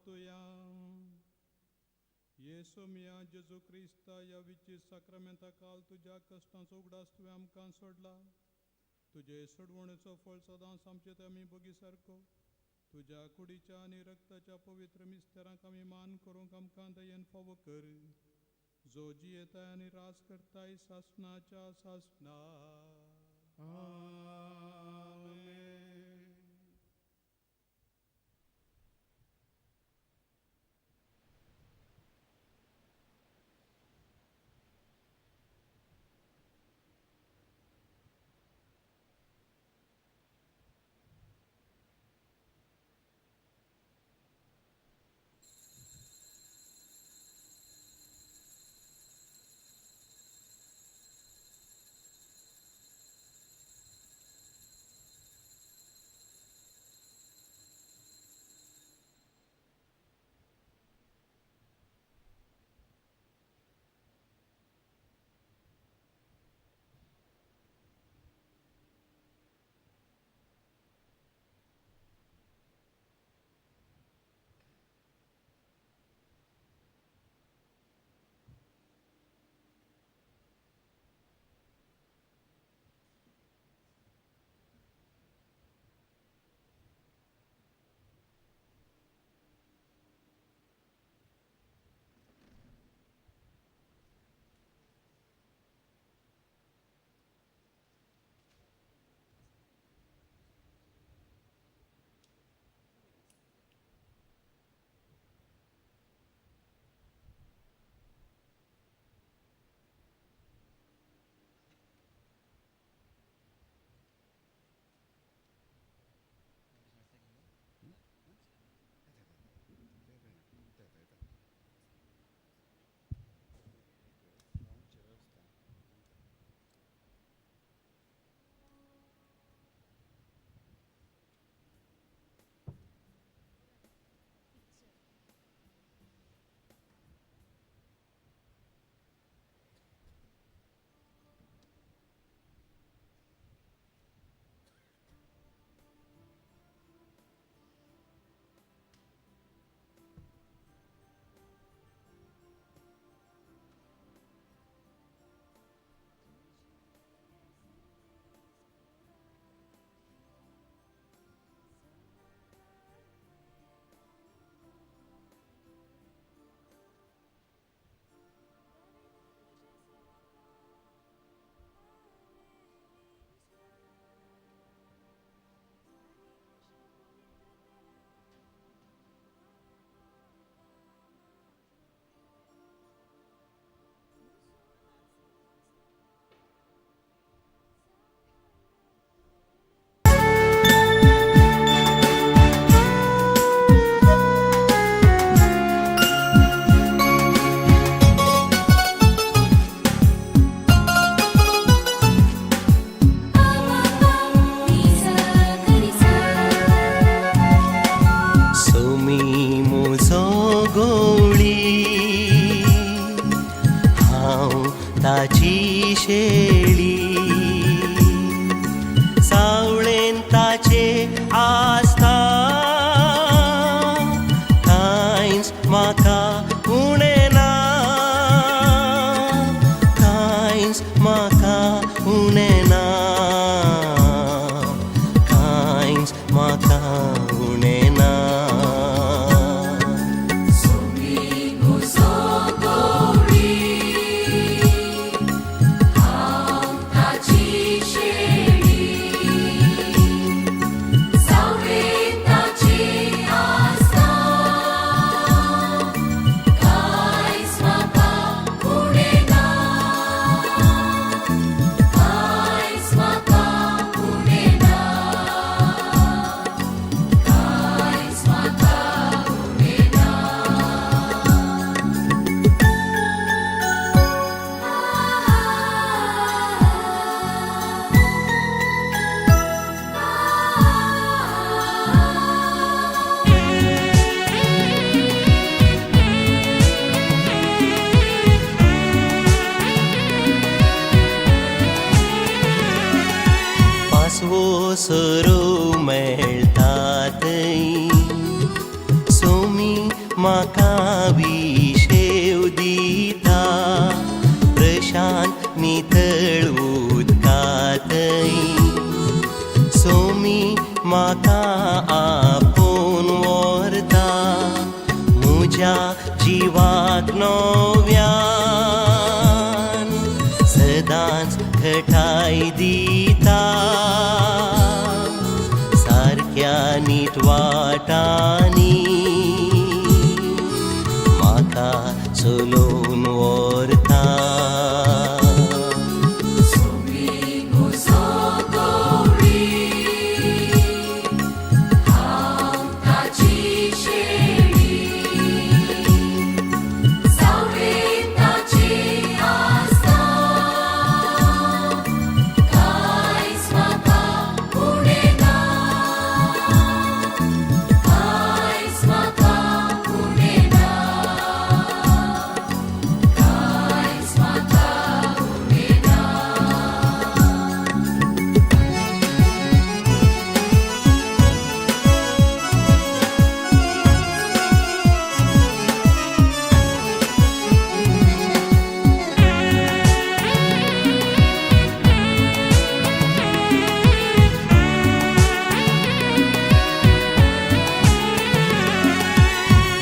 परतुया. येसू मिया जेजू क्रिस्ता ह्या विचीत साक्रामेंता काल तुज्या कश्टांचो उगडास तुवें आमकां सोडला. तुजे सोडवणेचो फळ सदांच आमचे ते आमी भोगी सारको तुज्या कुडीच्या आनी रक्ताच्या पवित्र मिस्तेरांक आमी मान करूंक आमकां दयेन फावो कर, जो जियेताय आनी राज करताय सासणाच्या सासणा. आमेन. ताची शेळी सावळेन ताचे आसता कांयच म्हाका उणें ना, कांयच म्हाका उणें ना, कांयच म्हाका उणें ना. पासवो सरो मेळटा थंय सोमी म्हाका विशेव दिता, प्रशांत नितळ उदकांतय सोमी म्हाका आपोवन व्हरता, म्हज्या जिवाक नव्यान सदांच घटाय दिता, सारक्या नीट वाटांनी म्हाका चलोवन व्हरता.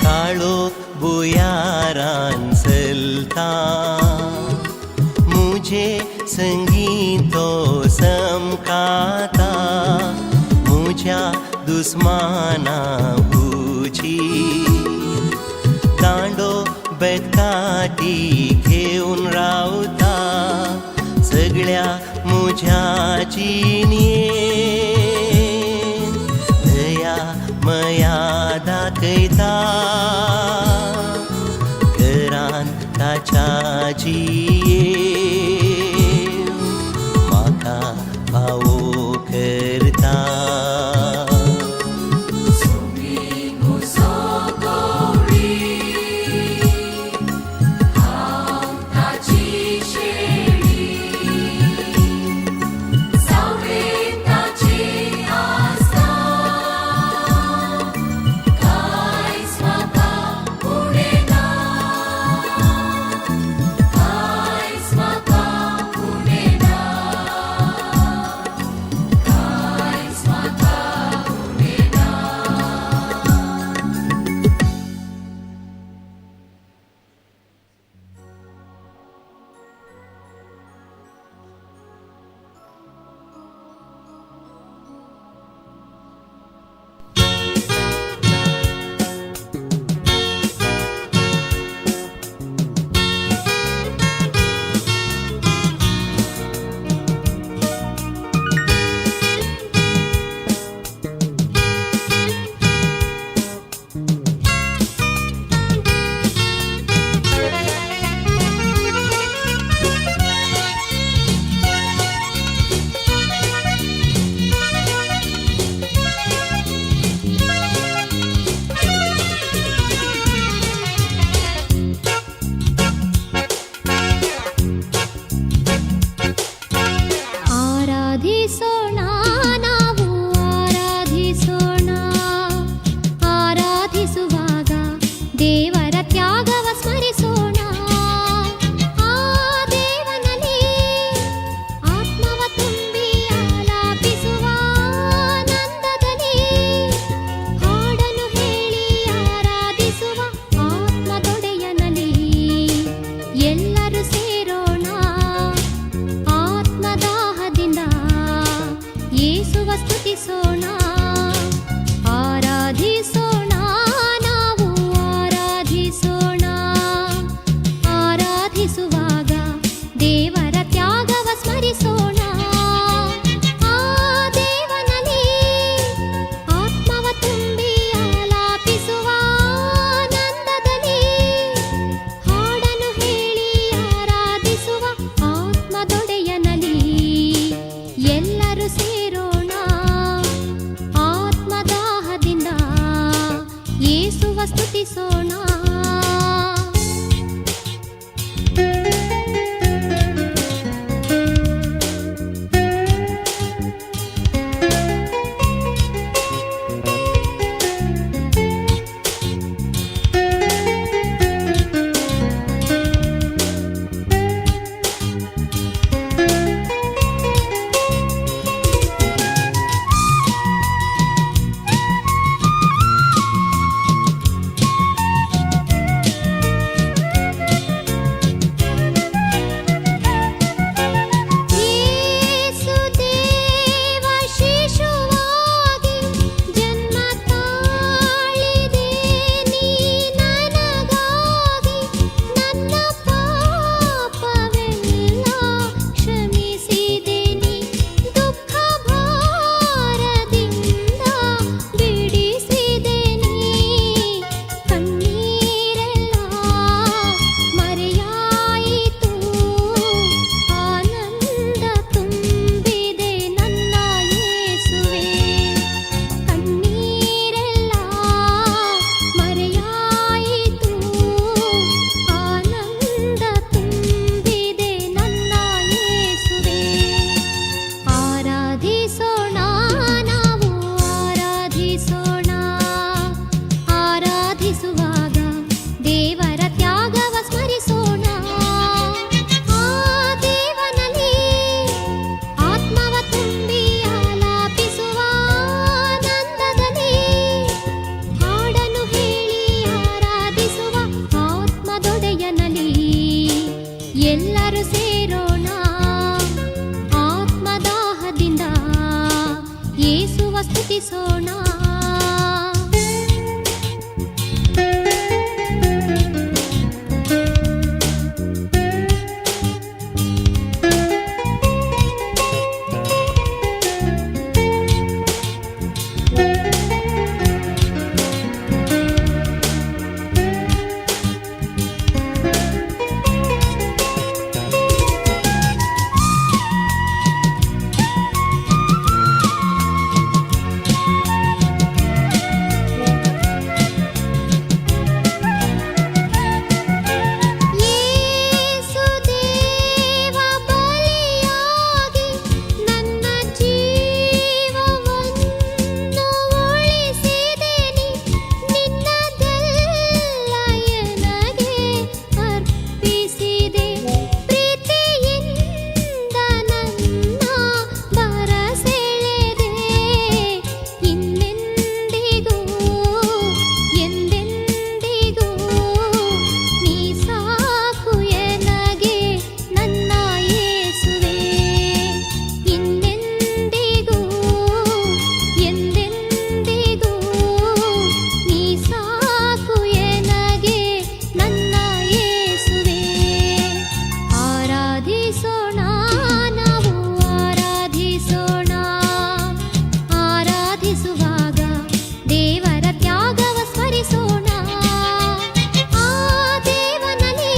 काळोख भुयारान चलता, मुझे संगीतो समकाता, मुझ्या दुस्माना हुजी दांडो बेकाटी घेवन रावता, सगळ्या मुझ्या जिणेन दया मया दाखयता, घरान ताच्या जियेव म्हाका फावो करता. ಆರಾಧಿಸೋಣ ನಾವು, ಆರಾಧಿಸೋಣ. ಆರಾಧಿಸುವಾಗ ದೇವರ ತ್ಯಾಗವ ಸ್ಮರಿಸೋಣ. ಆ ದೇವನಲ್ಲಿ ಆತ್ಮವ ತುಂಬಿ ಆಲಾಪಿಸುವ ಆನಂದದಲ್ಲಿ ಹಾಡನ್ನು ಹೇಳಿ ಆರಾಧಿಸುವ ಆತ್ಮದೊಡೆಯನಲ್ಲಿ ಎಲ್ಲರೂ ಸೇರೋಣ. ಆತ್ಮದಾಹದಿಂದ ಯೇಸುವ ಸ್ತುತಿಸೋಣ. ಆರಾಧಿಸೋಣ ನಾವು, ಆರಾಧಿಸೋಣ. ಆರಾಧಿಸುವಾಗ ದೇವರ ತ್ಯಾಗವ ಸ್ಮರಿಸೋಣ. ಆ ದೇವನಲ್ಲಿ ಆತ್ಮವ ತುಂಬಿ ಆಲಾಪಿಸುವ ಆನಂದದಲ್ಲಿ ಹಾಡನ್ನು ಹೇಳಿ ಆರಾಧಿಸುವ ಆತ್ಮದೊಡೆಯನಲ್ಲಿ ಎಲ್ಲರೂ ಸೇರೋಣ. ಯೇಸುವ ಸ್ತುತಿಸೋಣ. ಯೇಸು ದೇವ ಬಲಿಯಾಗಿ ನನ್ನ ಜೀವವನ್ನು ಉಳಿಸಿದೆನಿ, ನಿನ್ನದೆಲ್ಲ ಎನಗೆ ಅರ್ಪಿಸಿದೆ, ಪ್ರೀತಿಯಿಂದ ನನ್ನ ಬರಸೆಳೆದೆ, ಇನ್ನೆಂದಿಗೂ ಎಂದೆಂದಿಗೂ ನೀ ಸಾಕು ಎನಗೆ ನನ್ನ ಯೇಸುವೆ, ಇನ್ನೆಂದಿಗೂ ಎಂದೆಂದಿಗೂ ನೀ ಸಾಕು ಎನಗೆ ನನ್ನ ಯೇಸುವೆ. ಆರಾಧಿಸೋಣ, ನಾವು ಆರಾಧಿಸೋಣ. ಆರಾಧಿಸುವಾಗ ದೇವರ ತ್ಯಾಗವ ಸ್ಮರಿಸೋಣ. ಆ ದೇವನಲ್ಲಿ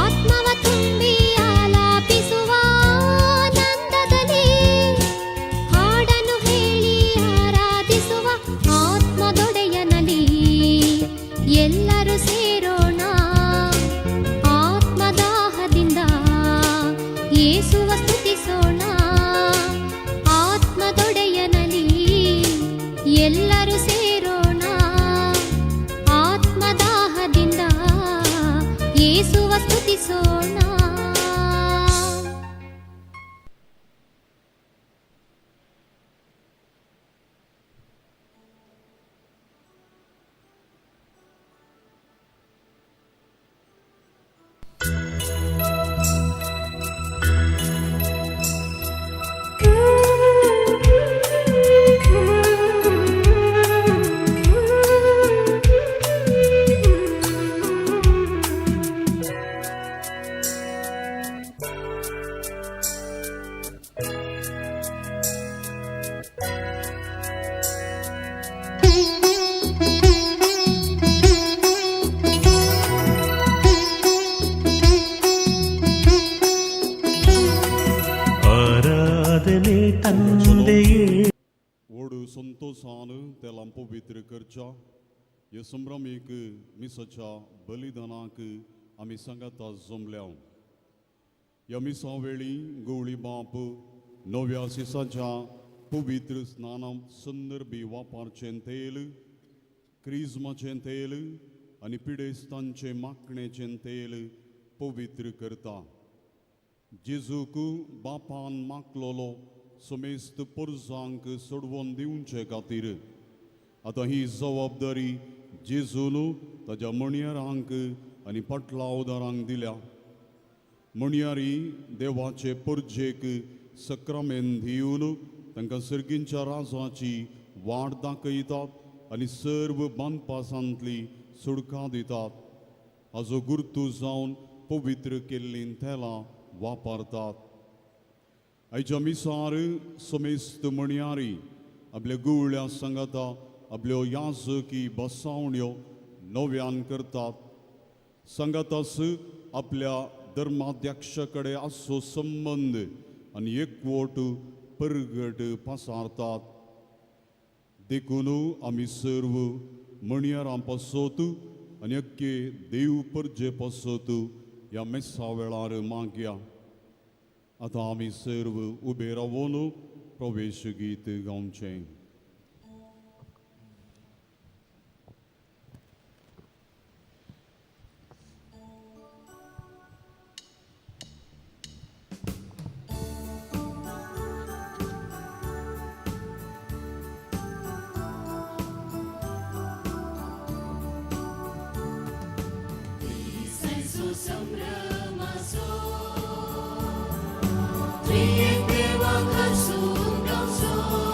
ಆತ್ಮವ ತುಂಬಿ ಆಲಾಪಿಸುವ ಆನಂದದಲ್ಲಿ ಹಾಡನ್ನು ಹೇಳಿ ಆರಾಧಿಸುವ ಆತ್ಮದೊಡೆಯನಲ್ಲಿ ಎಲ್ಲರೂ ಸೇರೋಣ. ಆತ್ಮದಾಹದಿಂದ ಯೇಸುವ ಸ್ತುತಿಸೋಣ. ಆತ್ಮದೊಡೆಯನಲ್ಲಿ ಎಲ್ಲರೂ ಸೇರೋಣ. ಆತ್ಮದಾಹದಿಂದ ಯೇಸುವ ಸ್ತುತಿಸೋಣ. ಆರಾಧನೆ ತಂದೆಯೇ. व्हड संतोशान तेलां पवित्र करच्या ह्या संभ्रमीक मिसाच्या बलिदानाक आमी सांगाता जमल्या. ह्या मिसा वेळी गवळी बाप नव्या सिसाच्या पवित्र स्नाना संदर्भी वापरचें तेल, क्रिज्माचें तेल आनी पिडेस्तांचें मागणेचें तेल पवित्र करता. जेजूक बापान मागलोलो समेस्त पोरसांक सोडवून दिवचे खातीर आतां ही जबाबदारी जेजून ताज्या मणयारांक आनी पटलावदारांक दिल्या. मणयारी देवाचे परजेक सक्रामेन दिवन तांकां सर्गींच्या राजाची वाट दाखयतात आनी सर्व बांदपासांतली सुडकां दितात. हाजो गुर्तू जावन पवित्र केल्लीं तेलां वापरतात. आयच्या मिसार समेस्त मणयारी आपल्या गुवळ्या सांगाता आपल्यो याजकी बसावण्यो नव्यान करतात. सांगातास आपल्या धर्माध्यक्ष कडेन आसचो संबंद आनी एकवट परगट पासारतात. देखून आमी सर्व मणयारां पासत आनी अख्खे देव परजे पासत ह्या मेसा वेळार मागया. आतां आमी सर्व उबे रावन प्रवेश गीत गावचें. संभ्रमासो, त्रियेक देवा खासून गावचो.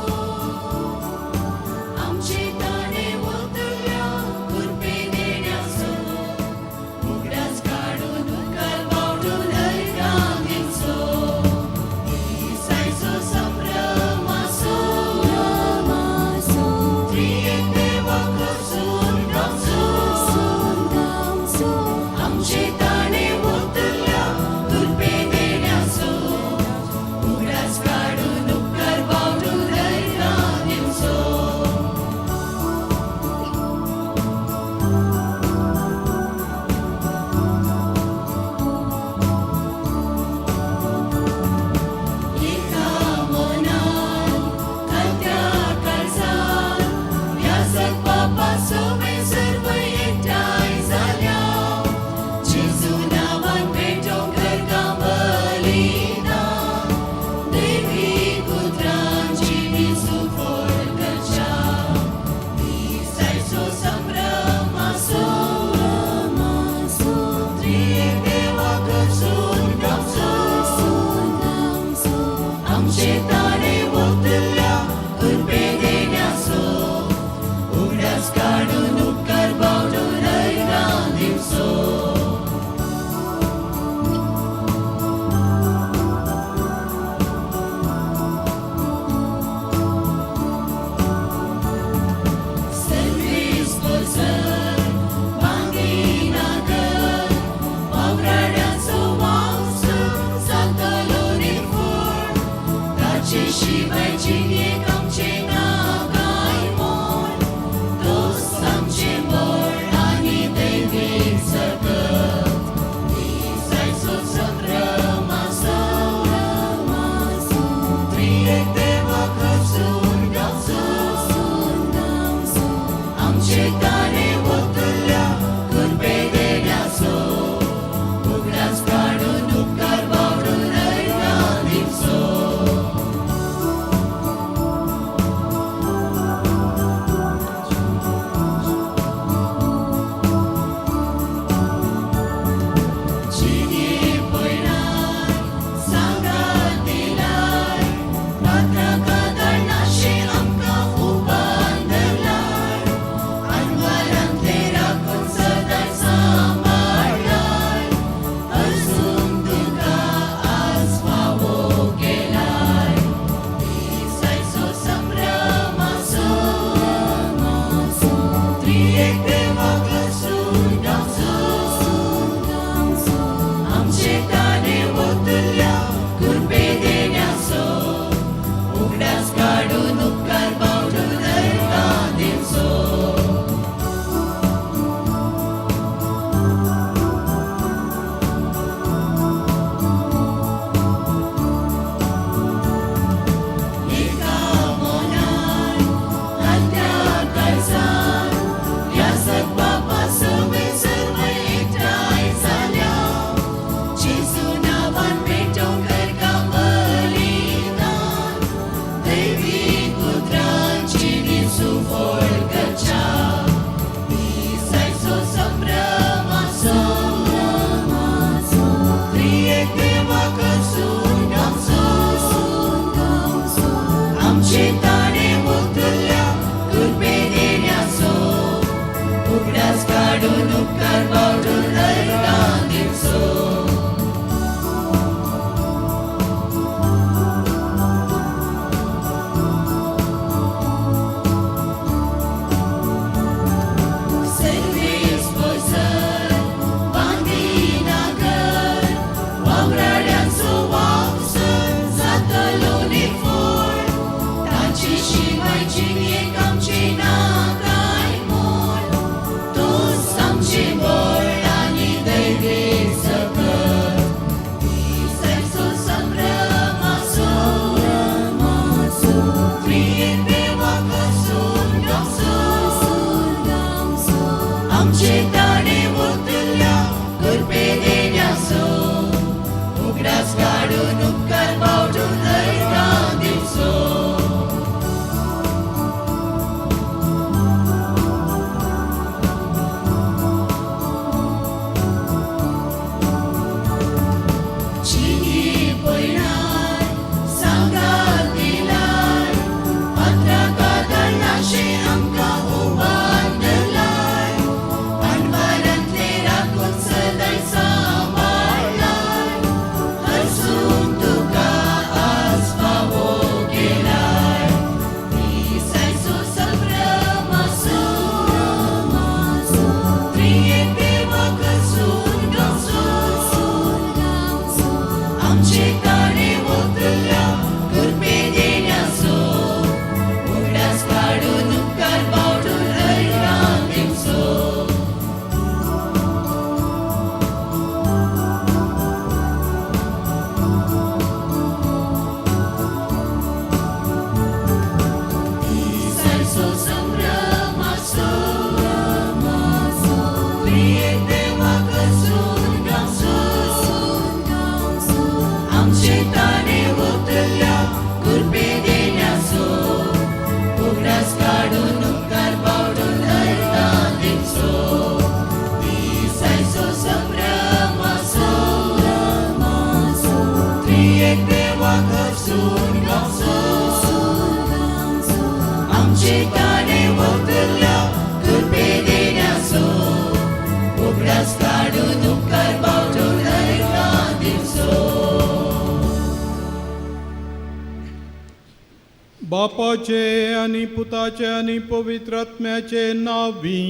बापाचे आनी पुताचे आनी पवित्र आत्म्याचे नांवी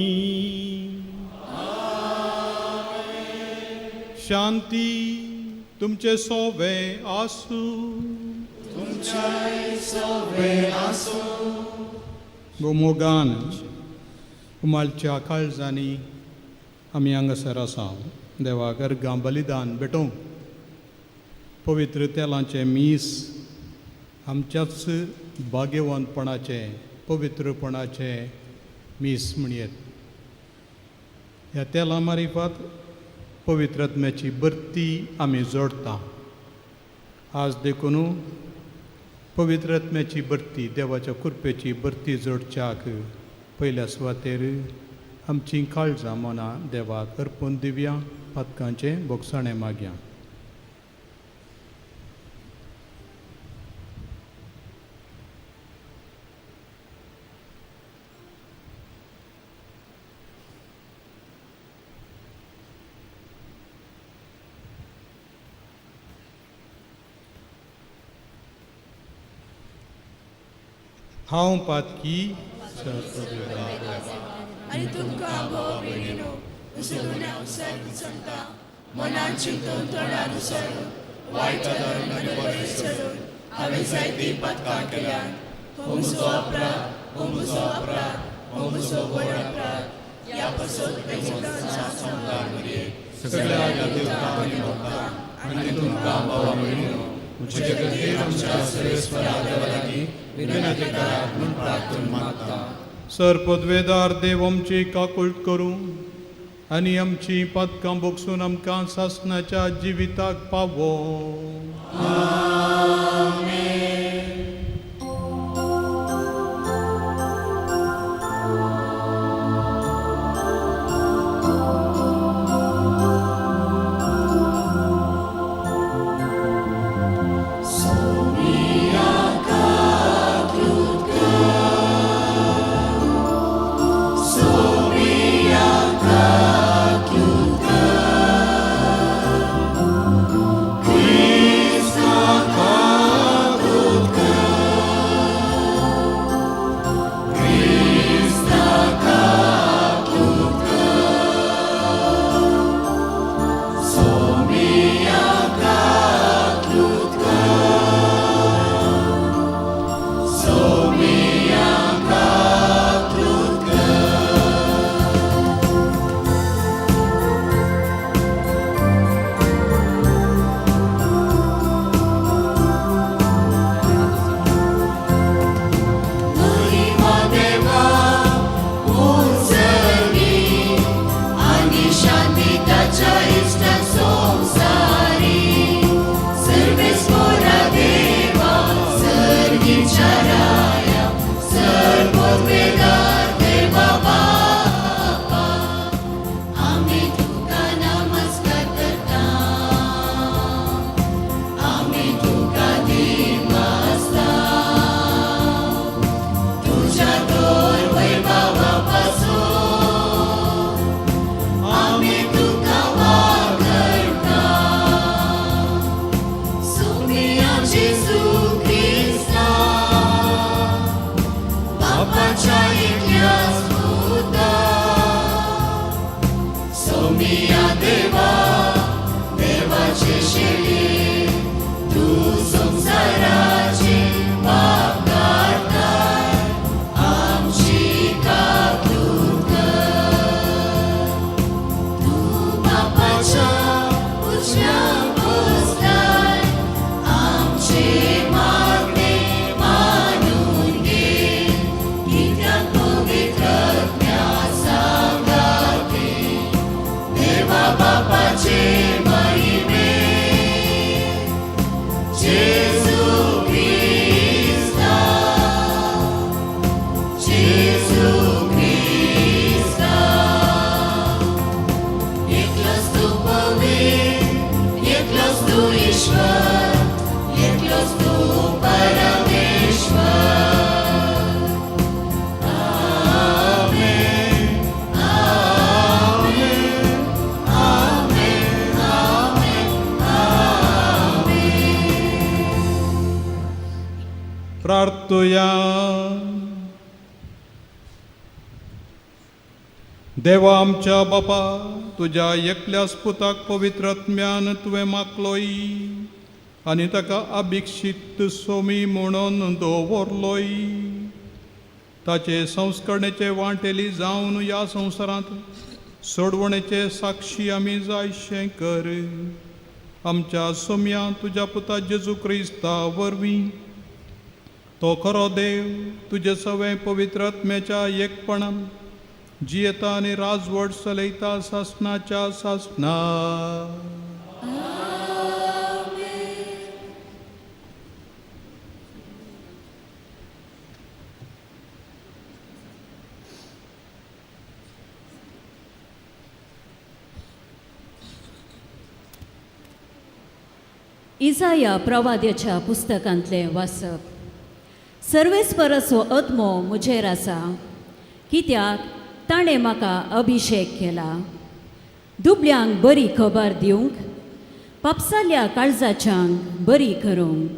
शांती तुमचे सोवे आसूं. गोमोगान उमाळच्या काळजांनी आमी हांगासर आसा देवाक अर्गां बलिदान भेटोवंक पवित्र तेलांचें मीस आमच्याच भाग्यवंतपणाचें पवित्रपणाचें मीस म्हणयेत. ह्या तेलां मारिफात पवित्र आत्म्याची भरती आमी जोडटा. आज देखून पवित्र आत्म्याची भरती देवाच्या कृपेची भरती जोडच्याक पयल्या सुवातेर आमची काळजां मनां देवाक अर्पून दिवया पातकांचें भोगसाणें मागया. हांव पातकी आनी तुमकां भोव भयणीनो उसरून हांव सर्त सांगता मनान चिंतून तोंडार उसरून वायट धरून आनी बरें चलून हांवें जायतीं पातकां केल्यात. हो म्हजो अपराध, हो म्हजो अपराध, हो म्हजो व्हड अपराध. ह्या पासत सगळ्या देवतां आनी भक्तांक आनी तुमकां भावा भयणीनो म्हजे खातीर आमच्या सर्वेस्परा देवा लागीं विनंती करात म्हूण प्रार्थना मागता. सर पदवेदार देव आमची काकूळट करूं आनी आमची पातकां भोगसून आमकां सासणाच्या जिविताक पावो. प्रार्थुया. देवा आमच्या बापा, तुज्या एकल्याच पुताक पवित्र आत्म्यान तुवें मागलोय आनी ताका अभिक्षित सोमी म्हणून दवरलोय. ताचे संस्करणेचे वांटेली जावन ह्या संवसारांत सोडवणेचे साक्षी आमी जायशें कर. आमच्या सोम्या तुज्या पुता जेजू क्रिस्ता वरवीं, तो खरो देव तुजे सवें पवित्र आत्म्याच्या एकपणान जियेता आनी राजवट चलयता सासणाच्या सासणा. इजाया प्रवाद्याच्या पुस्तकांतलें वाचप. सर्वेस्पराचो आत्मो म्हजेर आसा, कित्याक ताणें म्हाका अभिशेक केला दुबल्यांक बरी खबर दिवंक, पापसाल्या काळजाच्यांक बरी करूंक,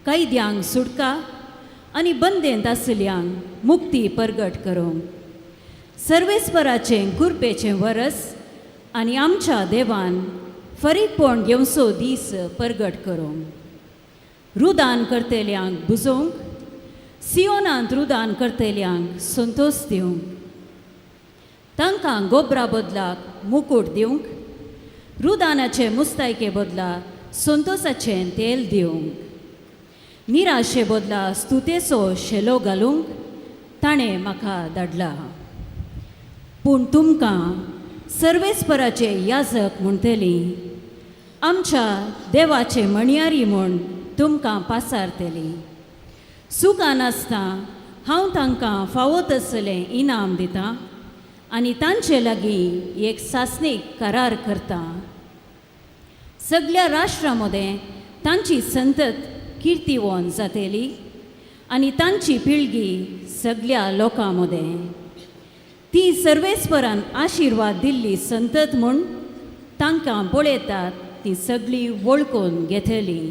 कैद्यांक सुटका आनी बंदेंत आशिल्ल्यांक मुक्ती परगट करूंक, सर्वेस्पराचें कुरपेचें वरस आनी आमच्या देवान फरीकपण घेवचो दीस परगट करूंक, रुदान करतल्यांक बुजोवंक, सियोनांत रुदान करतल्यांक संतोश दिवंक, तांकां गोबरा बदलाक मुकूट दिवंक, रुदानाचे मुस्तायके बदला संतोसाचें तेल दिवंक, निराशे बदला स्तुतेचो शेलो घालूंक ताणें म्हाका धाडला. पूण तुमकां सर्वेस्पराचे याजक म्हणटली, आमच्या देवाचे म्हणयारी म्हूण तुमकां पासारतली. सुखान नासता हांव तांकां फावो तसलें इनाम दितां आनी तांचे लागीं एक सासणीक करार करता. सगल्या राष्ट्रां मदें तांची संतत किर्तिवोन जातली आनी तांची पिळगी सगल्या लोकां मदें. ती सर्वेस्परान आशिर्वाद दिल्ली संतत म्हूण तांकां पळयतात ती सगळी वळखून घेतली.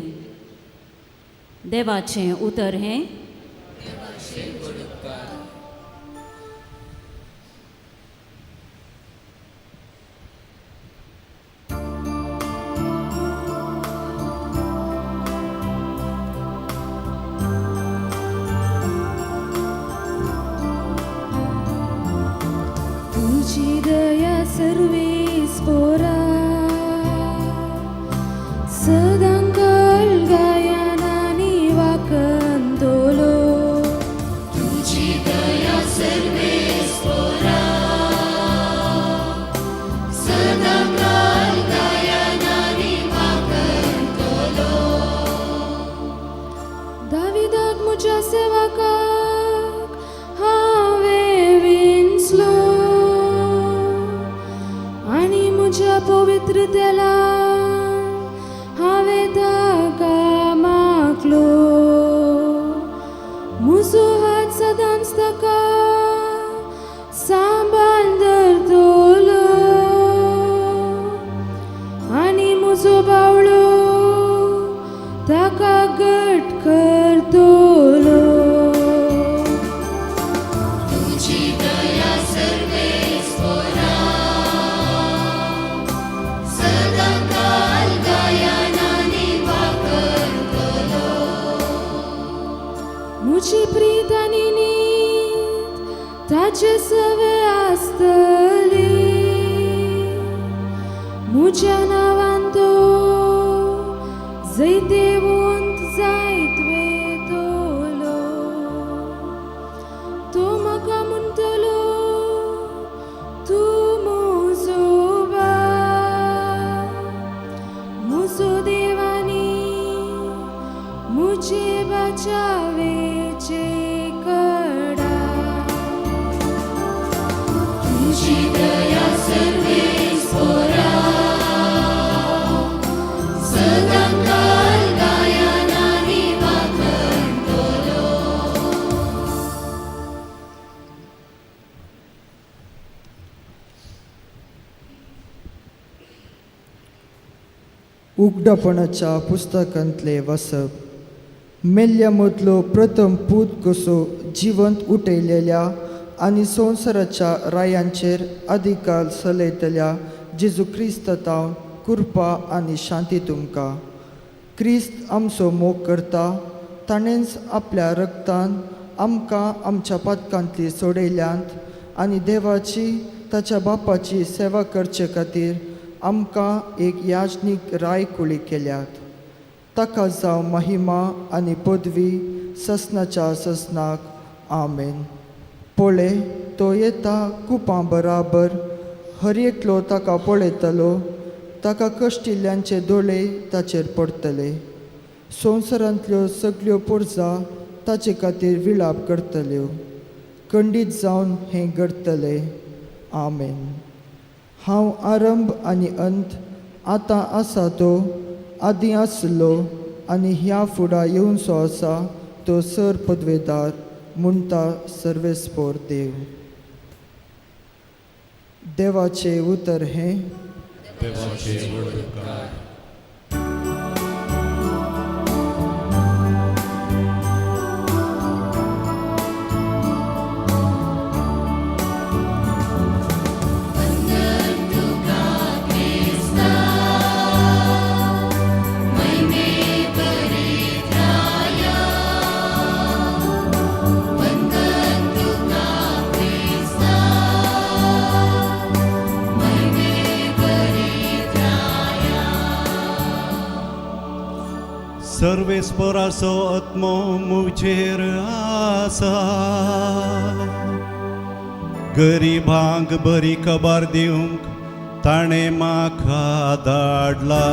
देवाचें उतर हें. तुझी दया सर्वेस्पोरा सदांकाळ गायनानी वाकंतोलो. तुझी दया सर्वेस्पोरा सदांकाळ गायनानी वाकंतोलो. दाविदाक म्हज्या सेवकाक हांवें विंचलो आनी म्हज्या पवित्र तेलान हांवें ताका मागलो. म्हजो हात सदांच ताका सांबाळ धरतलो आनी म्हजो बावळो ताका घट करतलो. तुझी दया सर्वेस्पोरा सदांकाळ गायनानी वाकंतलो. म्हजी प्रीत आनी नीत ताचे सवे आसतली. म्हज्या नांवान तो जैतेवंत जायत वेतलो. तो म्हाका म्हणटलो तूं म्हजो बाप, म्हजो देवानी म्हजे बचावेचे कडा. तुझी दया सर्वेस्पोरा सदांकाळ गायनानी वाकंतलो. उगडापणाच्या पुस्तकांतले वाचप. मेल्ल्या मदलो प्रथम पूत कसो जिवंत उठयलेल्या आनी संवसाराच्या रायांचेर अधिकार चलयतल्या जेजू क्रिस्त तावन कृपा आनी शांती तुमकां. क्रिस्त आमचो मोग करता, ताणेंच आपल्या रक्तान आमकां आमच्या पातकांतली सोडयल्यांत आनी देवाची ताच्या बापाची सेवा करचे खातीर आमकां एक याजनीक राय कुळी केल्यात. ताका जावं महिमा आनी पदवी ससनाच्या ससनाक. आमेन. पळय तो येता कुपां बराबर, हर एकलो ताका पळयतलो, ताका कश्टिल्ल्यांचे दोळे ताचेर पडटले. संवसारांतल्यो सगल्यो पोरजा ताचे खातीर विलाप करतल्यो. खंडीत जावन हें घडटलें. आमेन. हांव आरंभ आनी अंत, आतां आसा तो, आदीं आसलो आनी ह्या फुडा येवचो आसा तो सर पदवेदार म्हणटा सर्वेस्पोर देव. देवाचें उतर हें. देवाचे व्हड उपकार. सर्वेस्पराचो आत्मो म्हजेर आसा, गरिबांक बरी खबर दिवंक ताणें म्हाका धाडला.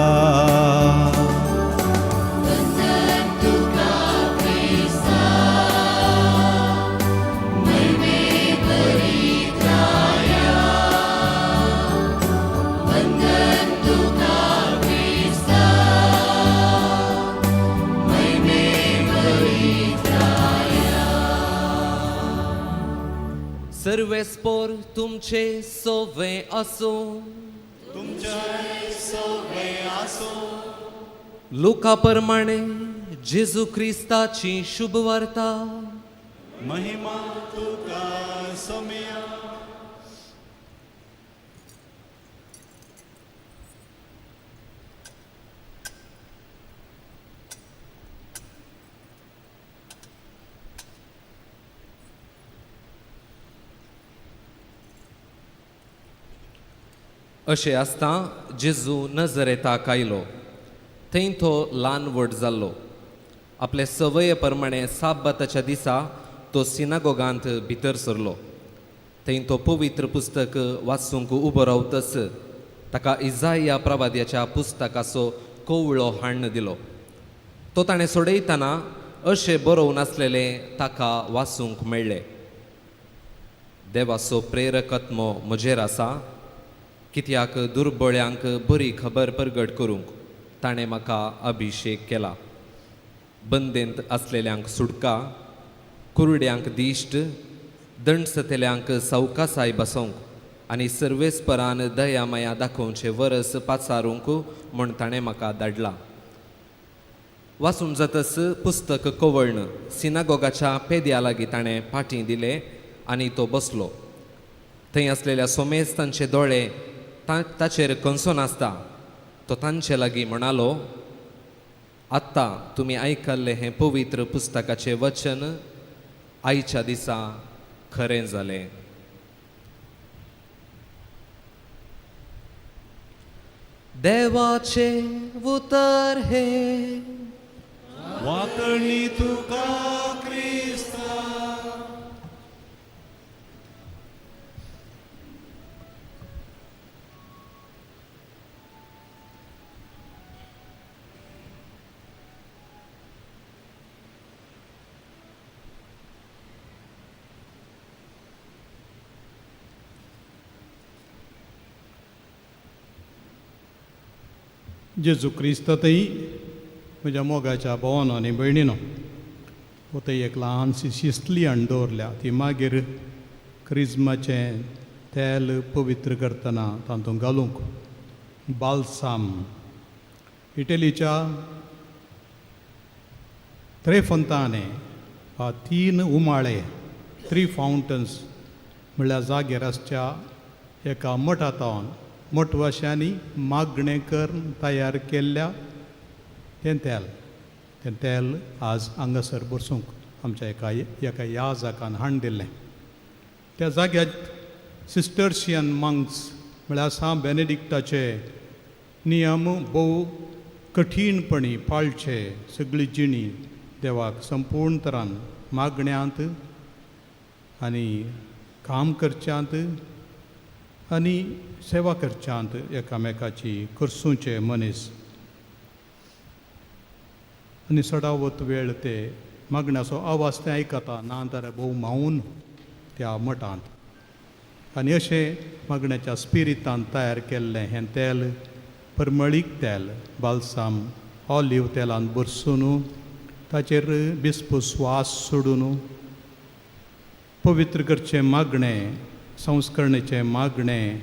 सर्वेस्पोर तुमचे सोवे आसूं, तुमचे सोवे आसूं. लुका प्रमाणे जेजू क्रिस्ताची शुभवार्ता. महिमा तुका सोम्या. अशें आसता जेजू नजरेताक आयलो, थंय तो ल्हान व्हड जाल्लो. आपले संवये प्रमाणे साबाताच्या दिसा तो सिनागोगांत भितर सरलो. थंय तो पवित्र पुस्तक वाचूंक उबो रावतच ताका इजाया प्रवाद्याच्या पुस्तकाचो कवळो हाडून दिलो. तो ताणें सोडयतना अशें बरोवन आसलेलें ताका वाचूंक मेळ्ळें. देवाचो प्रेरक आत्मो म्हजेर आसा, कित्याक दुर्बळ्यांक बरी खबर परगट करूंक ताणें म्हाका अभिशेक केला. बंदेंत आसलेल्यांक सुटका, कुरड्यांक दिश्ट, दंडसतेल्यांक सावकासाय बसोवंक आनी सर्वेस्परान दया माया दाखोवचें वरस पाचारूंक म्हूण ताणें म्हाका धाडला. वाचून जातच पुस्तक कवळ्ण सिनागोगाच्या पेद्या लागीं ताणें फाटीं दिलें आनी तो बसलो. थंय आसलेल्या सोमेस्तांचे दोळे ताचेर कंसो नासता. तो तांचे लागीं म्हणालो, आत्तां तुमी आयकल्लें हें पवित्र पुस्तकाचें वचन आयच्या दिसा खरें जालें. देवाचें उतर हें. वातणी तुका क्रिस्ता. जेजू क्रिस्तातय म्हज्या मोगाच्या भोवानो आनी भयणीनो, थंय एक ल्हानशी शिस्तली हाडून दवरल्या. ती मागीर क्रिज्माचें तेल पवित्र करतना तातूंत घालूंक बालसाम. इटलीच्या त्रे फोंताने वा तीन उमाळे, थ्री फावंटन्स म्हणल्यार जाग्यार आसच्या एका मठांत मठवाश्यांनी मागणें करून तयार केल्ल्या तें तेल, तें तेल आज हांगासर बसूंक आमच्या एका एका ह्या जाकान हाडून दिल्लें. त्या जाग्यार सिस्टर्शियन मंक्स म्हळ्यार सांत बेनेडिक्टाचे नियम भोव कठीणपणी पाळचे, सगळी जिणी देवाक संपूर्ण तरान मागण्यांत आनी काम करच्यांत आनी सेवा करच्यांत एकामेकाची करसूचे मनीस आनी सडावत वेळ ते मागण्याचो आवाज ते आयकता ना जाल्यार भोव मावून त्या मठांत. आनी अशें मागण्याच्या स्पिरितान तयार केल्लें हें तेल परमळीक तेल, बालसाम ऑलिव तेलान भरसून ताचेर बिस्प स्वास सोडून पवित्र करचें मागणें, संस्करणेचें मागणें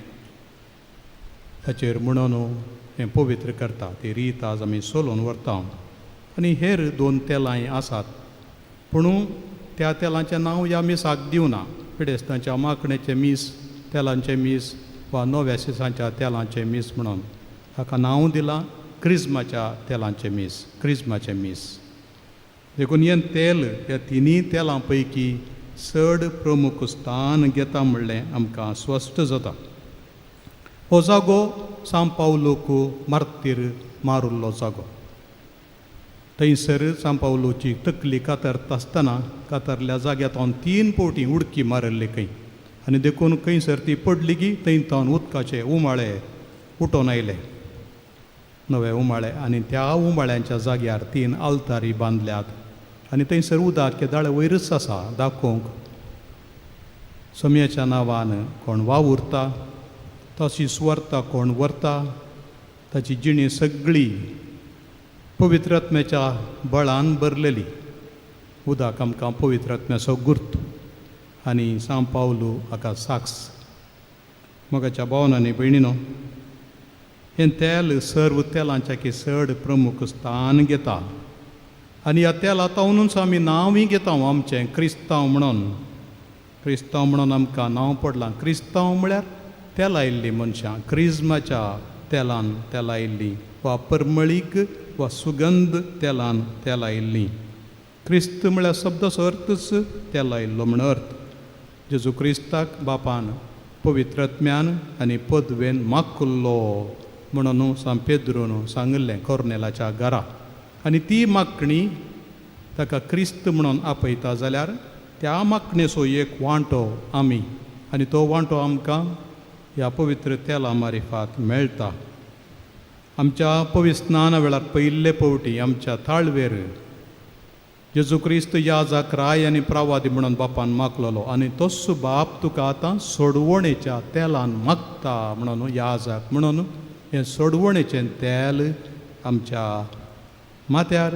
ताचेर म्हणून हें पवित्र करता. ती रीत आज आमी सोलोवन व्हरता. आनी हेर दोन तेलांय आसात, पूण त्या तेलांचें नांव ह्या मिसाक दिवना. पिडेस्तांच्या मागणेचें मीस, तेलांचें मीस वा नव्या सिसांच्या तेलांचें मीस म्हणून ताका नांव दिलां क्रिज्माच्या तेलांचें मीस, क्रिज्माचें मीस. देखून हें तेल ह्या तिनूय तेलां पैकी चड प्रमुख स्थान घेता म्हणलें आमकां स्पश्ट जाता. हो जागो सांत पावलूक मार्तीर मारुल्लो जागो. थंयसर सांत पावलूची तकली कातरता आसतना कातरल्या जाग्यांत तीन फावटी उडकी मारिल्ली खंय, आनी देखून खंयसर ती पडली की थंय तावन उदकाचे उमाळे उठोवन आयले, नवे उमाळे. आनी त्या उमाळ्यांच्या जाग्यार तीन आल्तारी बांदल्यात आनी थंयसर उदक केदाळे वयरच आसा दाखोवंक. सोम्याच्या नांवान कोण वावुरता, तशी सुवार्ता कोण व्हरता, ताची जिणी सगळी पवित्रात्म्याच्या बळान भरलेली. उदक आमकां पवित्रात्म्याचो गुर्त आनी सांत पावलू हाका साक्ष. मोगाच्या भावान आनी भयणीनो, हें तेल सर्व तेलांच्या की चड प्रमुख स्थान घेता आनी ह्या तेला तावनूच आमी नांवूय घेता आमचें क्रिस्तांव म्हणून. क्रिस्तांव म्हणून आमकां नांव पडलां. क्रिस्तांव म्हळ्यार तेलायिल्लीं मनशां, क्रिज्माच्या तेलान तेलायिल्लीं वा परमळीक वा सुगंध तेलान तेलायिल्लीं. क्रिस्त म्हळ्यार शब्दाचो अर्थच तेलायिल्लो म्हण अर्थ. जेजू क्रिस्ताक बापान पवित्रात्म्यान आनी पदवेन माकुल्लो म्हणून सांत पेद्रून सांगिल्लें कोर्नेलाच्या घरा. आनी ती मागणी ताका क्रिस्त म्हणून आपयता जाल्यार त्या मागणेचो एक वांटो आमी, आनी तो वांटो आमकां ह्या पवित्र तेला मारिफात मेळटा. आमच्या पवित्र स्नाना वेळार पयिल्ले फावटी आमच्या ताळवेर जेजू क्रिस्त याजक राय आनी प्रवादी म्हणून बापान मागलेलो आनी तोच बाप तुका आतां सोडवणेच्या तेलान मागता म्हणून याजक म्हणून हें सोडवणेचें तेल आमच्या माथ्यार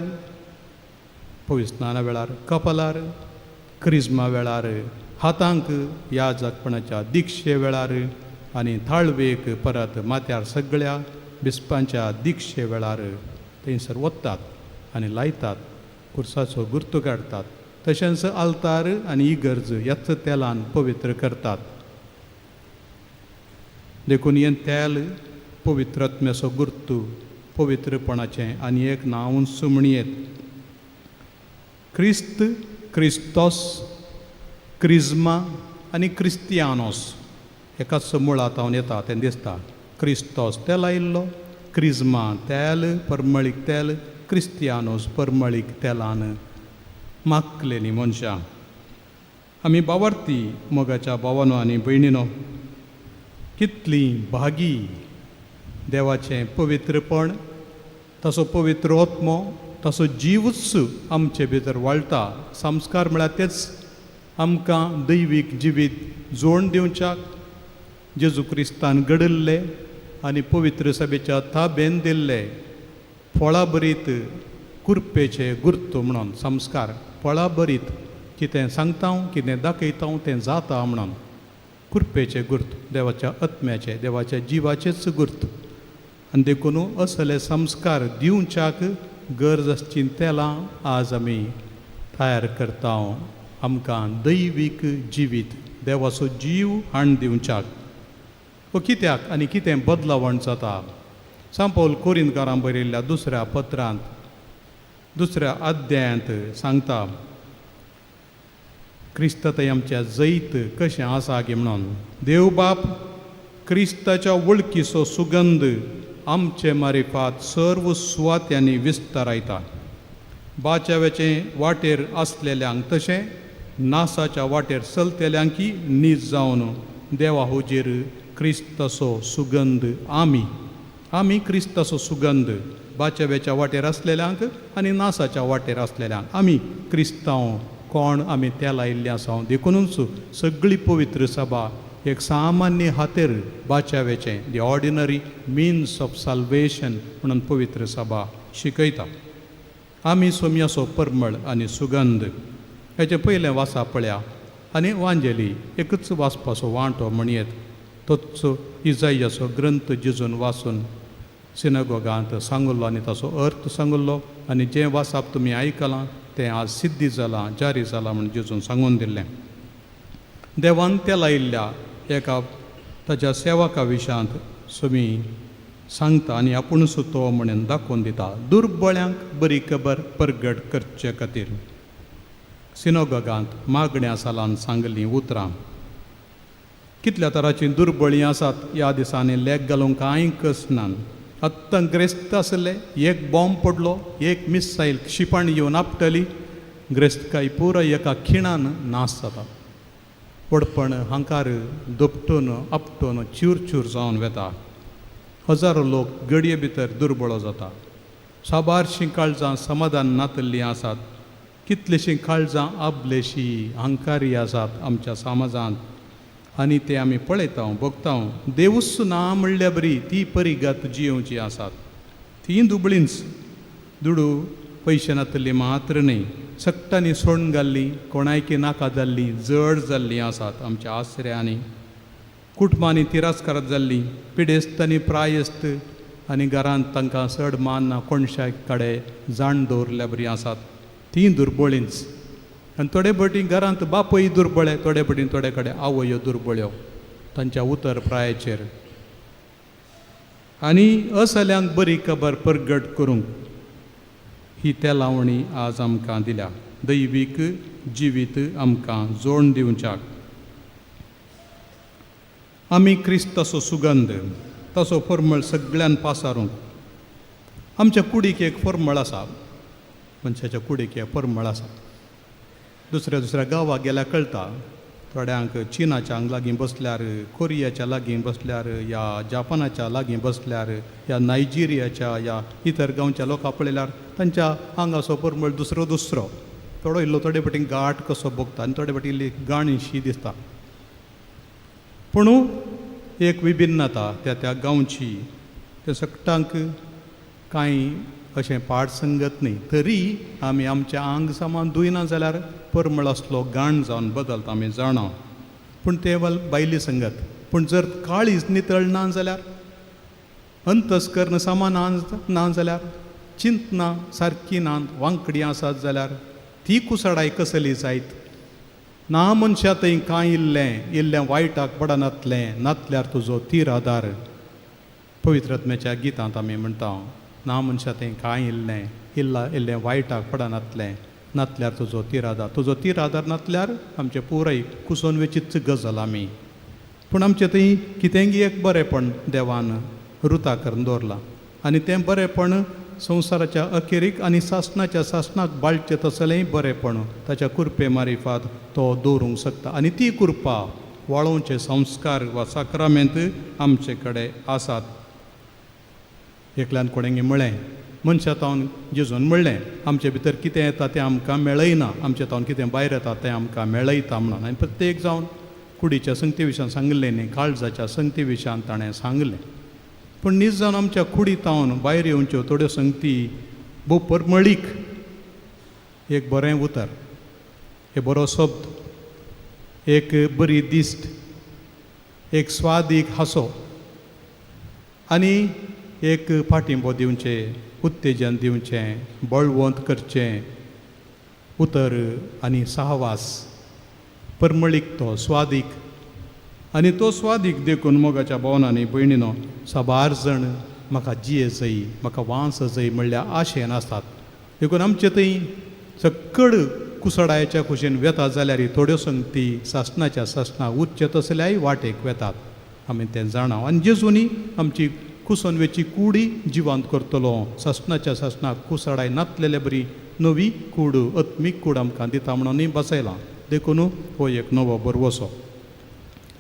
पवित्र स्नाना वेळार, कपालार, क्रिज्मा वेळार, हातांक याजकपणाच्या दिक्षे वेळार आनी थाळवेक परत माथ्यार सगळ्या बिस्पांच्या दिक्षे वेळार थंयसर वतात आनी लायतात, कुर्साचो गुर्तू काडटात. तशेंच आल्तार आनी इगर्ज ह्याच तेलान पवित्र करतात. देखून हें तेल पवित्रात्म्याचो गुर्तू, पवित्रपणाचें आनी एक नांवूच म्हणयेत. क्रिस्त, क्रिस्तोस, क्रिज्मा आनी क्रिस्तियानोस एकाच मुळांत येता तें दिसता. क्रिस्तोस तेलायिल्लो, क्रिज्मा तेल परमळीक तेल, क्रिस्तियानोस परमळीक तेलान मागलेलीं मनशां. आमी बावार्थी मोगाच्या भावानो आनी भयणीनो, कितलीं भागी देवाचें पवित्रपण, ताचो पवित्र आत्मो, ताचो जीवच आमचे भितर वाळटा. संस्कार म्हळ्यार तेच आमकां दैवीक जिवीत जोड दिवच्याक जेजू क्रिस्तान घडयल्ले आनी पवित्र सभेच्या ताबेन दिल्ले फळाभरीत कुरपेचे गुर्त म्हणून संस्कार. फळाभरीत कितें सांगता कितें दाखयता तें जाता म्हणून कुरपेचे गुर्त, देवाच्या आत्म्याचे, देवाच्या जिवाचेच गुर्त. आनी देखून असले संस्कार दिवच्याक गरज आसचीं तेलां आज आमी तयार करता. आमकां दैवीक जिवीत देवाचो जीव हाण दिवच्याक हो कित्याक आनी कितें बदलावण जाता. सांपौल कोरिंदकारां बरयल्ल्या दुसऱ्या पत्रांत दुसऱ्या अध्यायांत सांगता क्रिस्त थंय आमच्या जैत कशें आसा गी म्हणून. देव बाप क्रिस्ताच्या वळखीचो सुगंध आमचे मारिफात सर्व सुवात्यांनी विस्तारायता. बाचाव्याचे वाटेर आसलेल्यांक तशें नासाच्या वाटेर चलतेल्यांकी नीज जावन देवा हुजीर क्रिस्ताचो सुगंध आमी आमी क्रिस्ताचो सुगंध बाचाव्याच्या वाटेर आसलेल्यांक आनी नासाच्या वाटेर आसलेल्यांक आमी क्रिस्तांव कोण आमी त्या लायिल्ले आसा. देखुनूच सगळी पवित्र सभा एक सामान्य हातेर बाचाव्याचें the ordinary means of salvation म्हणून पवित्र सभा शिकयता. आमी सोम्याचो परमळ आनी सुगंध हेचें पयलें वासा पळया आनी वांजेली एकूच वाचपाचो वांटो म्हणयेत तोच इजायाचो ग्रंथ जेजून वाचून सिनागोगांत सांगल्लो आनी ताचो अर्थ सांगल्लो आनी जें वाचप तुमी आयकलां तें आज सिद्धी जालां जारी जालां म्हूण जेजून सांगून दिल्लें. देवान त्या लायिल्ल्या एका ताच्या सेवका विशयांत सुमी सांगता आनी आपुणूच तो म्हणून दाखोवन दिता दुर्बळ्यांक बरी खबर परगट करचे खातीर. सिनोगोगांत मागण्या सालान सांगलीं उतरां. कितल्या तराचीं दुर्बळीं आसात ह्या दिसांनी लेख घालूंक कांय कसनान. आत्तां ग्रेस्त आसले एक बॉम्ब पडलो एक मिसायल क्षिपण येवन आपटली ग्रेस्तकाय पुराय एका खिणान नाश जाता. व्हडपण हांकार दोपटून आपटून चूर चूर जावन वेता. हजारो लोक गडये भितर दुर्बळो जाता. साबारशीं काळजां समाधान नातल्लीं आसात. कितलींशीं काळजां आबलेशीं अहंकारी आसात आमच्या समाजांत आनी ते आमी पळयता भोगता. देवूच ना म्हणल्या बरी ती परिगत जियोवची आसात. ती दुबळींच दुडू पयशे नातल्ली मात्र न्हय सगटांनी सोडून घाल्ली कोणायकी नाका जाल्लीं जड जाल्लीं आसात आमच्या आसऱ्यांनी. कुटुंबांनी तिरस्कार जाल्लीं पिडेस्त आनी प्रायस्त आनी घरांत तांकां चड मान ना कोणशा कडेन जाण दवरल्या बरी आसात. तीं दुर्बळींच आनी थोडे भटी घरांत बापूय दुर्बळे थोडे भटी थोडे कडेन आवयो दुर्बळ्यो तांच्या उतर प्रायाचेर. आनी असल्यांक बरी खबर परगट करूंक ही तेलावणी आज आमकां दिल्या. दैवीक जिवीत आमकां जोड दिवच्याक आमी क्रिस्ताचो सुगंध ताचो फॉर्मळ सगळ्यान पासारूंक. आमच्या कुडीक एक फॉर्मळ आसा मनशाच्या कुडीक एक परमळ आसा. दुसऱ्या दुसऱ्या गांवाक गेल्यार कळटा थोड्यांक चिनाच्या लागीं बसल्यार कोरियाच्या लागीं बसल्यार या जापानाच्या लागीं बसल्यार या नायजेरियाच्या या इतर गांवच्या लोकां पळयल्यार तांच्या आंगाचो परमळ दुसरो दुसरो थोडो इल्लो थोडे फावटी गाठ कसो भोगता आनी थोडे फावटी इल्ली गाणीशी दिसता. पूण एक विभिन्नता त्या त्या गांवची त्या सगटांक कांय अशें पाड संगत न्ही तरी आमी आमचें आंग सामान धुयना जाल्यार परमळ आसलो गाण जावन बदलता आमी जाणा. पूण ते बायली संगत पूण जर काळीज नितळ ना जाल्यार अंतस्कर्ण सामान ना जाल्यार चिंतना सारकी ना वांकडी आसात जाल्यार ती कुसडाय कसली जायत. ना मनशा थंय कांय इल्लें इल्लें वायटाक पडनातलें नातल्यार तुजो तीर आदार. पवित्र आत्म्याच्या गितांत आमी म्हणटा ना मनशा थंय कांय इल्लें इल्ला इल्लें वायटाक पडनातलें नातल्यार तुजो तिरादार. तुजो तिरादार नातल्यार आमचें पुराय कुसोन वेचीच गजाल आमी. पूण आमचें थंय कितेंगी एक बरेंपण देवान रुता करून दवरलां आनी तें बरेंपण संवसाराच्या अखेरीक आनी सासणाच्या सासणाक बाळचें तसलेंय बरेंपण ताच्या कुरपे मारिफात तो दवरूंक शकता आनी ती कुरपा वाळोवचे संस्कार वा साक्रामेंत आमचे कडेन आसात. एकल्यान कोणेंगी म्हळें मनशा तावन जेजून म्हणलें आमचे भितर कितें येता तें आमकां मेळयना आमचे तावन कितें भायर येता तें आमकां मेळयता म्हणून. आनी प्रत्येक जावन कुडीच्या संगती विशयान सांगिल्लें न्ही काळजाच्या संगती विशयान ताणें सांगलें. पूण नीज जावन आमच्या कुडी तावन भायर येवच्यो थोड्यो संगती भोव परमळीक एक बरें उतर एक बरो शब्द एक बरी दिश्ट एक स्वादीक हांसो आनी एक पाठिंबो दिवचे उत्तेजन दिवचें, बळवंत करचें उतर आनी सहवास परमळीक तो स्वादीक आनी तो स्वादीक देखून मोगाच्या भावनांनी भयणीनो साबार जाण म्हाका जिये जाय, म्हाका वांस जाय म्हणल्यार आशेन आसतात. देखून आमचे थंय सक्कड कुसडायच्या कुशीन वेता जाल्यार थोड्यो संगती सासणाच्या सासणां उच्च तसल्याय वाटेक वेतात, आमी तें जाणा. आनी जेजूनी आमची कुसोन वेची कुडी जिवांत करतलो, सासणाच्या सासणाक कुसडाय नातलेले बरी नवी कूड, आत्मीक कूड आमकां दिता म्हणून बसयलां. देखून हो एक नवो बरवसो.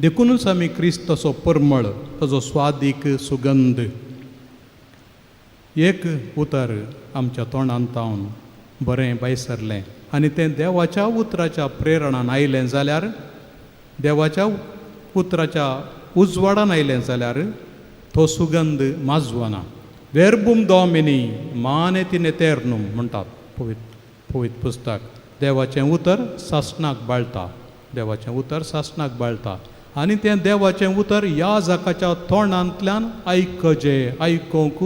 देखुनूच आमी क्रिस्त तसो परमळ, ताजो स्वादीक सुगंध एक उतर आमच्या तोंडान तावन बरें भायसरलें आनी तें देवाच्या उतराच्या प्रेरणान आयलें जाल्यार, देवाच्या उतराच्या उजवाडान आयलें जाल्यार तो सुगंध माजवना. वेर्बूम डॉमिनी मानेतिन एतेर्नूम म्हणटात पवित्र पुस्तक. देवाचें उतर सासणाक बाळटा, देवाचें उतर सासणाक बाळटा आनी तें देवाचें उतर ह्या जाकाच्या तोंडांतल्यान आयकजे, आयकूंक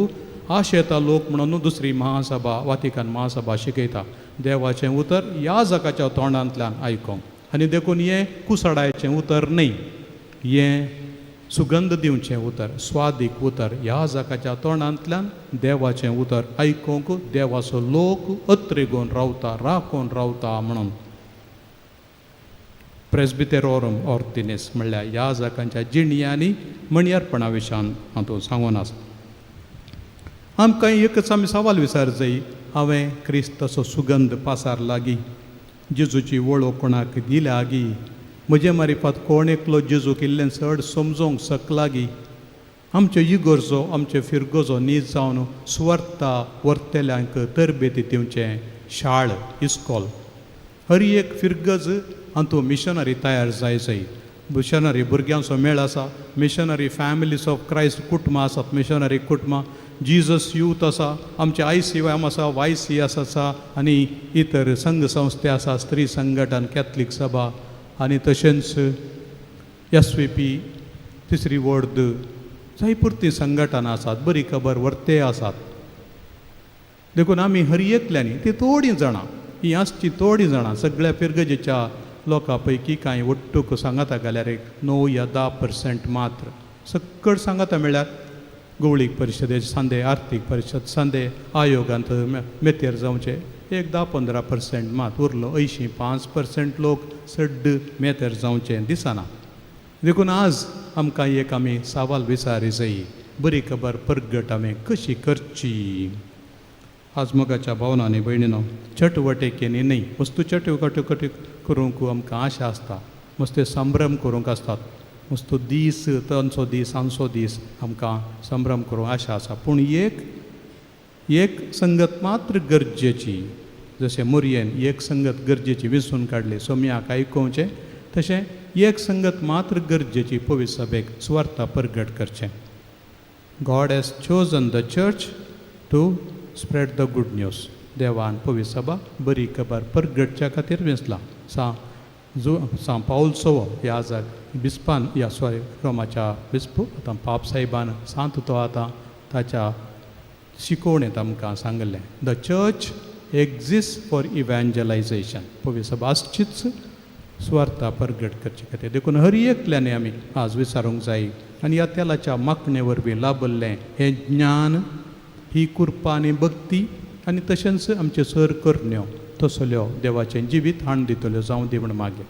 आशेता लोक म्हणून दुसरी महासभा, वातिकान महासभा शिकयता. देवाचें उतर ह्या जाकाच्या तोंडांतल्यान आयकूंक. आनी देखून हें कुसडायचें उतर न्हय, हें सुगंध दिवचें उतर, स्वादीक उतर. ह्या जाकाच्या तोंडांतल्यान देवाचें उतर आयकूंक देवाचो लोक अत्रेगून रावता, राखून रावता म्हणून प्रेस्बितेरोरम ऑर्दिनेस म्हणल्यार ह्या जाकांच्या जिणयांनी म्हणयारपणा विशयान हातूंत सांगून आसा. आमकां एकच आमी सवाल विचार जाय, हांवें क्रिस्ताचो सुगंध पासार लागी, जेजूची वळख कोणाक दिल्या गी, म्हजे मारिफात कोण एकलो जेजूक इल्लें चड समजोंक शकलागी, आमच्यो इगोर्जो, आमच्यो फिरगोजो नीज जावन सुवार्ता व्हरतल्यांक तरबेती दिवचें शाळ, इस्कॉल. हर एक फिरगज हातूंत मिशनरी तयार जाय जाय. मिशनरी भुरग्यांचो मेळ आसा, मिशनरी फॅमिलीज ऑफ क्रायस्ट कुटुंबां आसात, मिशनरी कुटुंबां, जीजस यूथ आसा, आमचे I C M आसा, वाय सी एस आसा आनी इतर संघ संस्थे आसा, स्त्री संघटन, कॅथलीक सभा आनी तशेंच एस वी पी, तिसरी वर्द, जायपुरती संघटनां आसात, बरी खबर व्हरते आसात. देखून आमी हर एकल्यांनी ती थोडीं जाणां, हीं आसची थोडीं जाणां सगळ्या फिरगजेच्या लोकां पैकी कांय ಒಟ್ಟುಕು सांगाता घाल्यार एक 9 या 10% मात्र सक्कड सांगाता म्हळ्यार गवळीक परिशदे सांदे, आर्थीक परिशद सांदे आयोगांत मेतेर जावचे एक 10-15% मात उरलो. 85% लोक सड्ड मेतेर जावचे दिसना. देखून आज आमकां एक आमी सवाल विचारी जाय, बरी खबर परगट आमी कशी करची. आज मोगाच्या भावनांनी भयणीनो चटवटेकेनी न्हय, वस्तू चटवटे करूंक आमकां आशा आसता, मस्ते संभ्रम करूंक आसतात, मस्तो दीस तांचो दीस आमचो दीस आमकां संभ्रम करूंक आशा आसा. पूण एक एक संगत मात्र गरजेची, जशें मोरयेन एक संगत गरजेची विसून काडली सोम्याक आयकोवचें, तशें एक संगत मात्र गरजेची पवित्र सभेक सुवार्ता परगट करचें. God has chosen the church to spread the good news. देवान पवित्र सभा बरी खबर परगटच्या खातीर वेंचला. सां पावल सवो ह्या जाग बिस्पान या सॉरी रोमाच्या बिस्पू आतां पाप साहेबान सांत तो आतां ताच्या शिकोवणेंत आमकां सांगलें, the church exist for evangelization. पवित्र सभा आसचीच सुवार्ता परगट करचे खातीर. देखून हर एकल्याने आमी आज विचारूंक जाय आनी ह्या तेलाच्या मागणे वरवीं लाभल्लें हें ज्ञान, ही कृपा आनी भक्ती आनी तशेंच आमच्यो सर करण्यो तसल्यो देवाचें जिवीत हाण दितल्यो जावं दी म्हूण मागीर.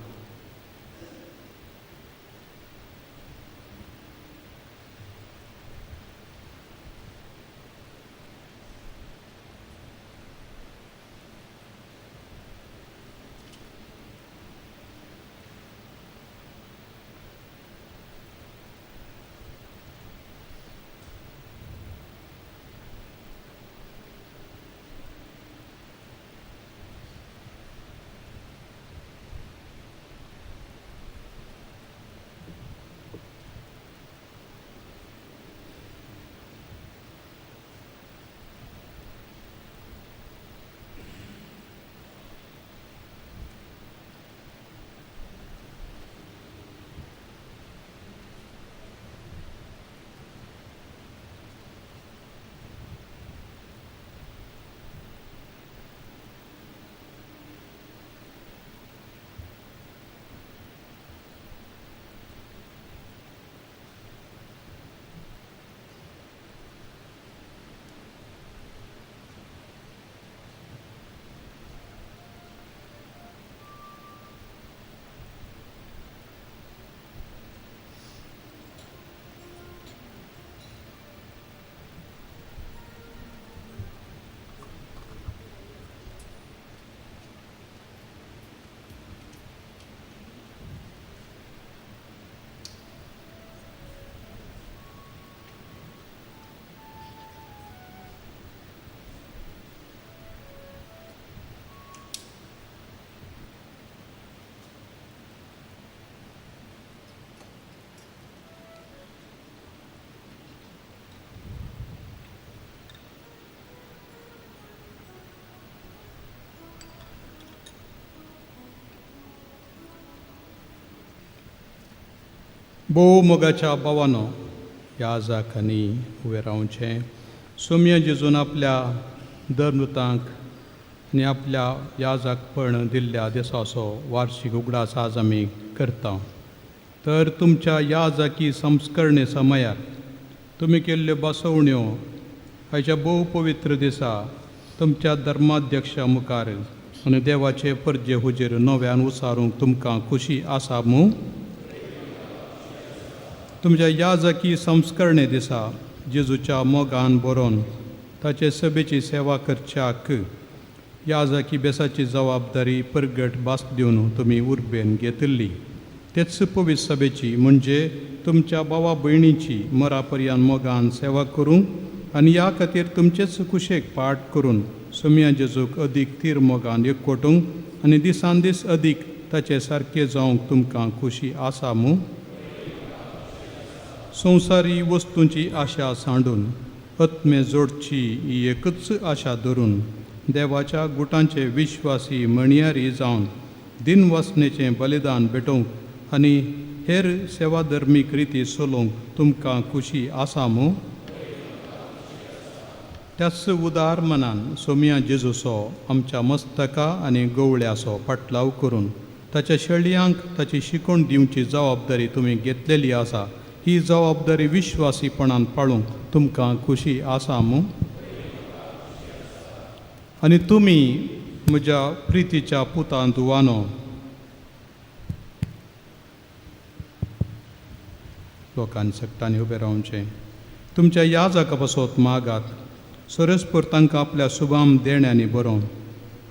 भोव मोगाच्या भावानो, ह्या जाकांनी उबें रावचें. सोम्या जेजून आपल्या धर्मदूतांक आनी आपल्या याजकपण दिल्ल्या दिसाचो वार्षीक उगडास आज आमी करता. तर तुमच्या याजकी संस्करणे समयार तुमी केल्ल्यो बसवण्यो आयच्या भोव पवित्र दिसा तुमच्या धर्माध्यक्षा मुखार आनी देवाचे परजे हुजेर नव्यान उसारूंक तुमकां खुशी आसा मू? तुमच्या याजकी संस्करणे दिसा जेजूच्या मोगान बरोवन ताचे सभेची सेवा करच्याक याजकी बेसाची जबाबदारी परगट भास दिवन तुमी उर्बेन घेतिल्ली. तेच पवित्र सभेची म्हणजे तुमच्या भावा भयणीची मरा पर्यान मोगान सेवा करूंक आनी ह्या खातीर तुमचेच कुशेक पाठ करून सोम्या जेजूक अदीक तीर मोगान एकवटूंक आनी दिसान दीस अदीक ताचे सारके जावंक तुमकां खुशी आसा मू? संवसारी वस्तूंची आशा सांडून आत्मे जोडची ही एकूच आशा धरून देवाच्या गुटांचे विश्वासी म्हणयारी जावन दिनवासनेचें बलिदान भेटोवंक आनी हेर सेवाधर्मीक रिती चलोवंक तुमकां खुशी आसा मू? त्याच उदार मनान सोम्या जेजूचो आमच्या मस्तका आनी गवळ्याचो पाटलाव करून ताच्या शेळयांक ताची शिकवण दिवची जबाबदारी तुमी घेतलेली आसा. ही जबाबदारी विश्वासीपणान पाळूंक तुमकां खुशी आसा मू? आनी तुमी म्हज्या प्रितीच्या पुतान धुवानो, लोकांनी सगटांनी उबें रावचें. तुमच्या ह्या जाका पासत मागात सरस्पर तांकां आपल्या सुभाम देण्यांनी बरोवन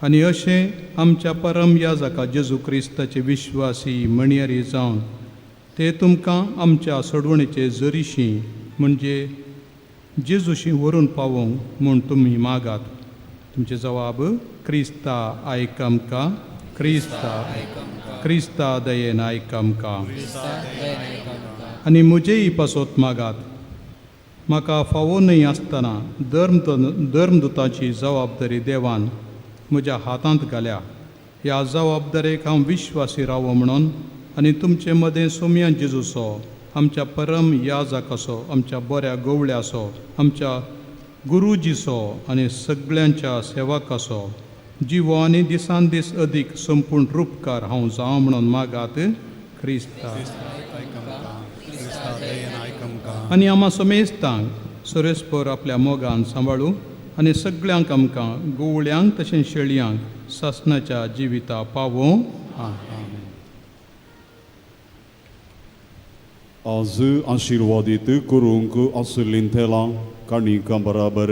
आनी अशें आमच्या परम याजका जेजू क्रिस्ताचे विश्वासी म्हणयारी जावन ते तुमकां आमच्या सोडवणेचे जरीशी म्हणजे जेजूशी व्हरून पावोवंक म्हूण तुमी मागात. तुमचे जवाब क्रिस्ता आयक आमकां, क्रिस्ता क्रिस्ता दयेन आयक आमकां. आनी म्हजेय पासत मागात. म्हाका फावो न्हय आसतना धर्मदूताची जबाबदारी देवान म्हज्या हातांत घाल्या. ह्या जबाबदारेक हांव विश्वासी रावो म्हणून आनी तुमचे मदें सोम्या जेजूचो आमच्या परम याजकाचो आमच्या बऱ्या गवळ्याचो आमच्या गुरुजीचो आनी सगळ्यांच्या सेवकाचो जिवो आनी दिसान दीस अदीक संपूर्ण रुपकार हांव जावं म्हणून मागात. क्रिस्ता आनी आमा समेस्तांक सरेस्पर आपल्या मोगान सांबाळू आनी सगळ्यांक आमकां गवळ्यांक तशेंच शेळयांक सासणाच्या जिविता पावोवं. आज आशिर्वादीत करूंक आशिल्लीं तेलां काणिकां बराबर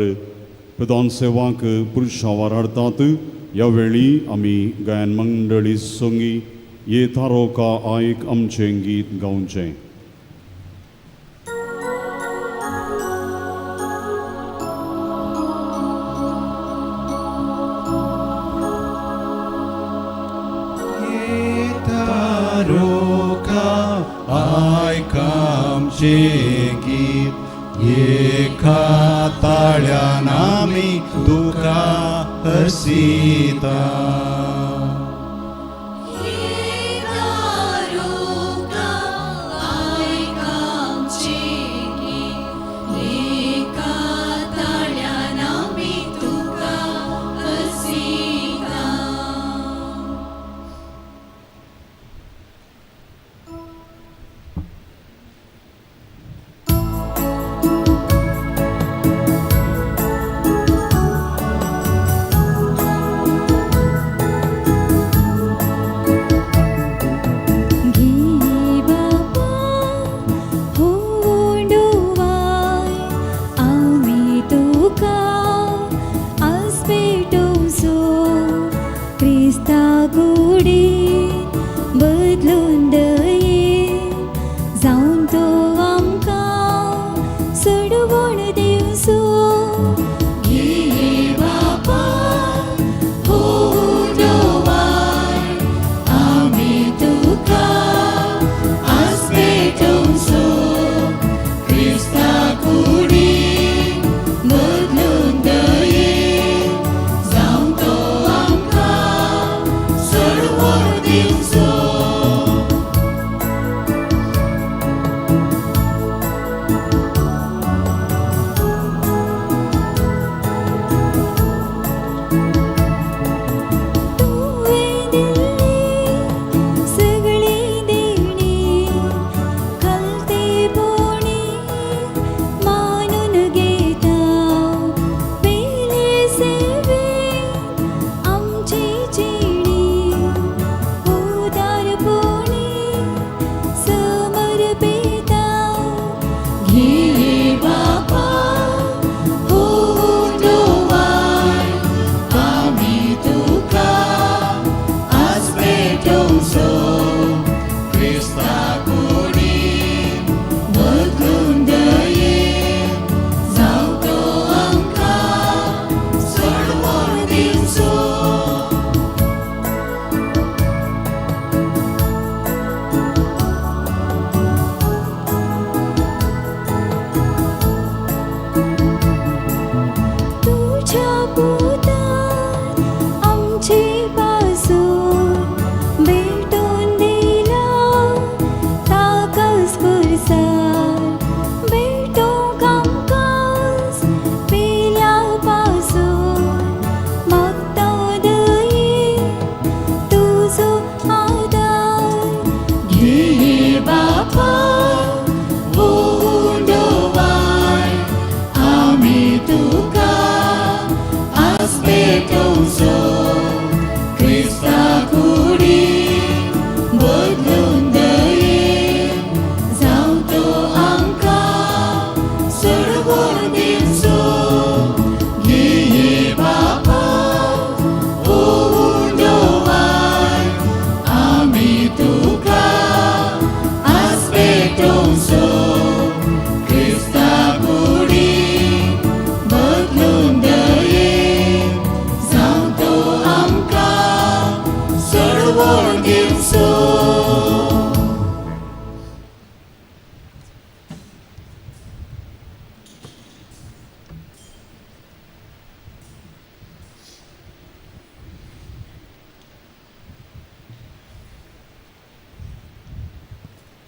प्रधान सेवांक पुरुषावार हाडटात. ह्या वेळी आमी गायन मंडळी संगी ये थारोका आयक आमचें गीत गावचें. गीत एका ताळ्यान आमी तुका हरसिता.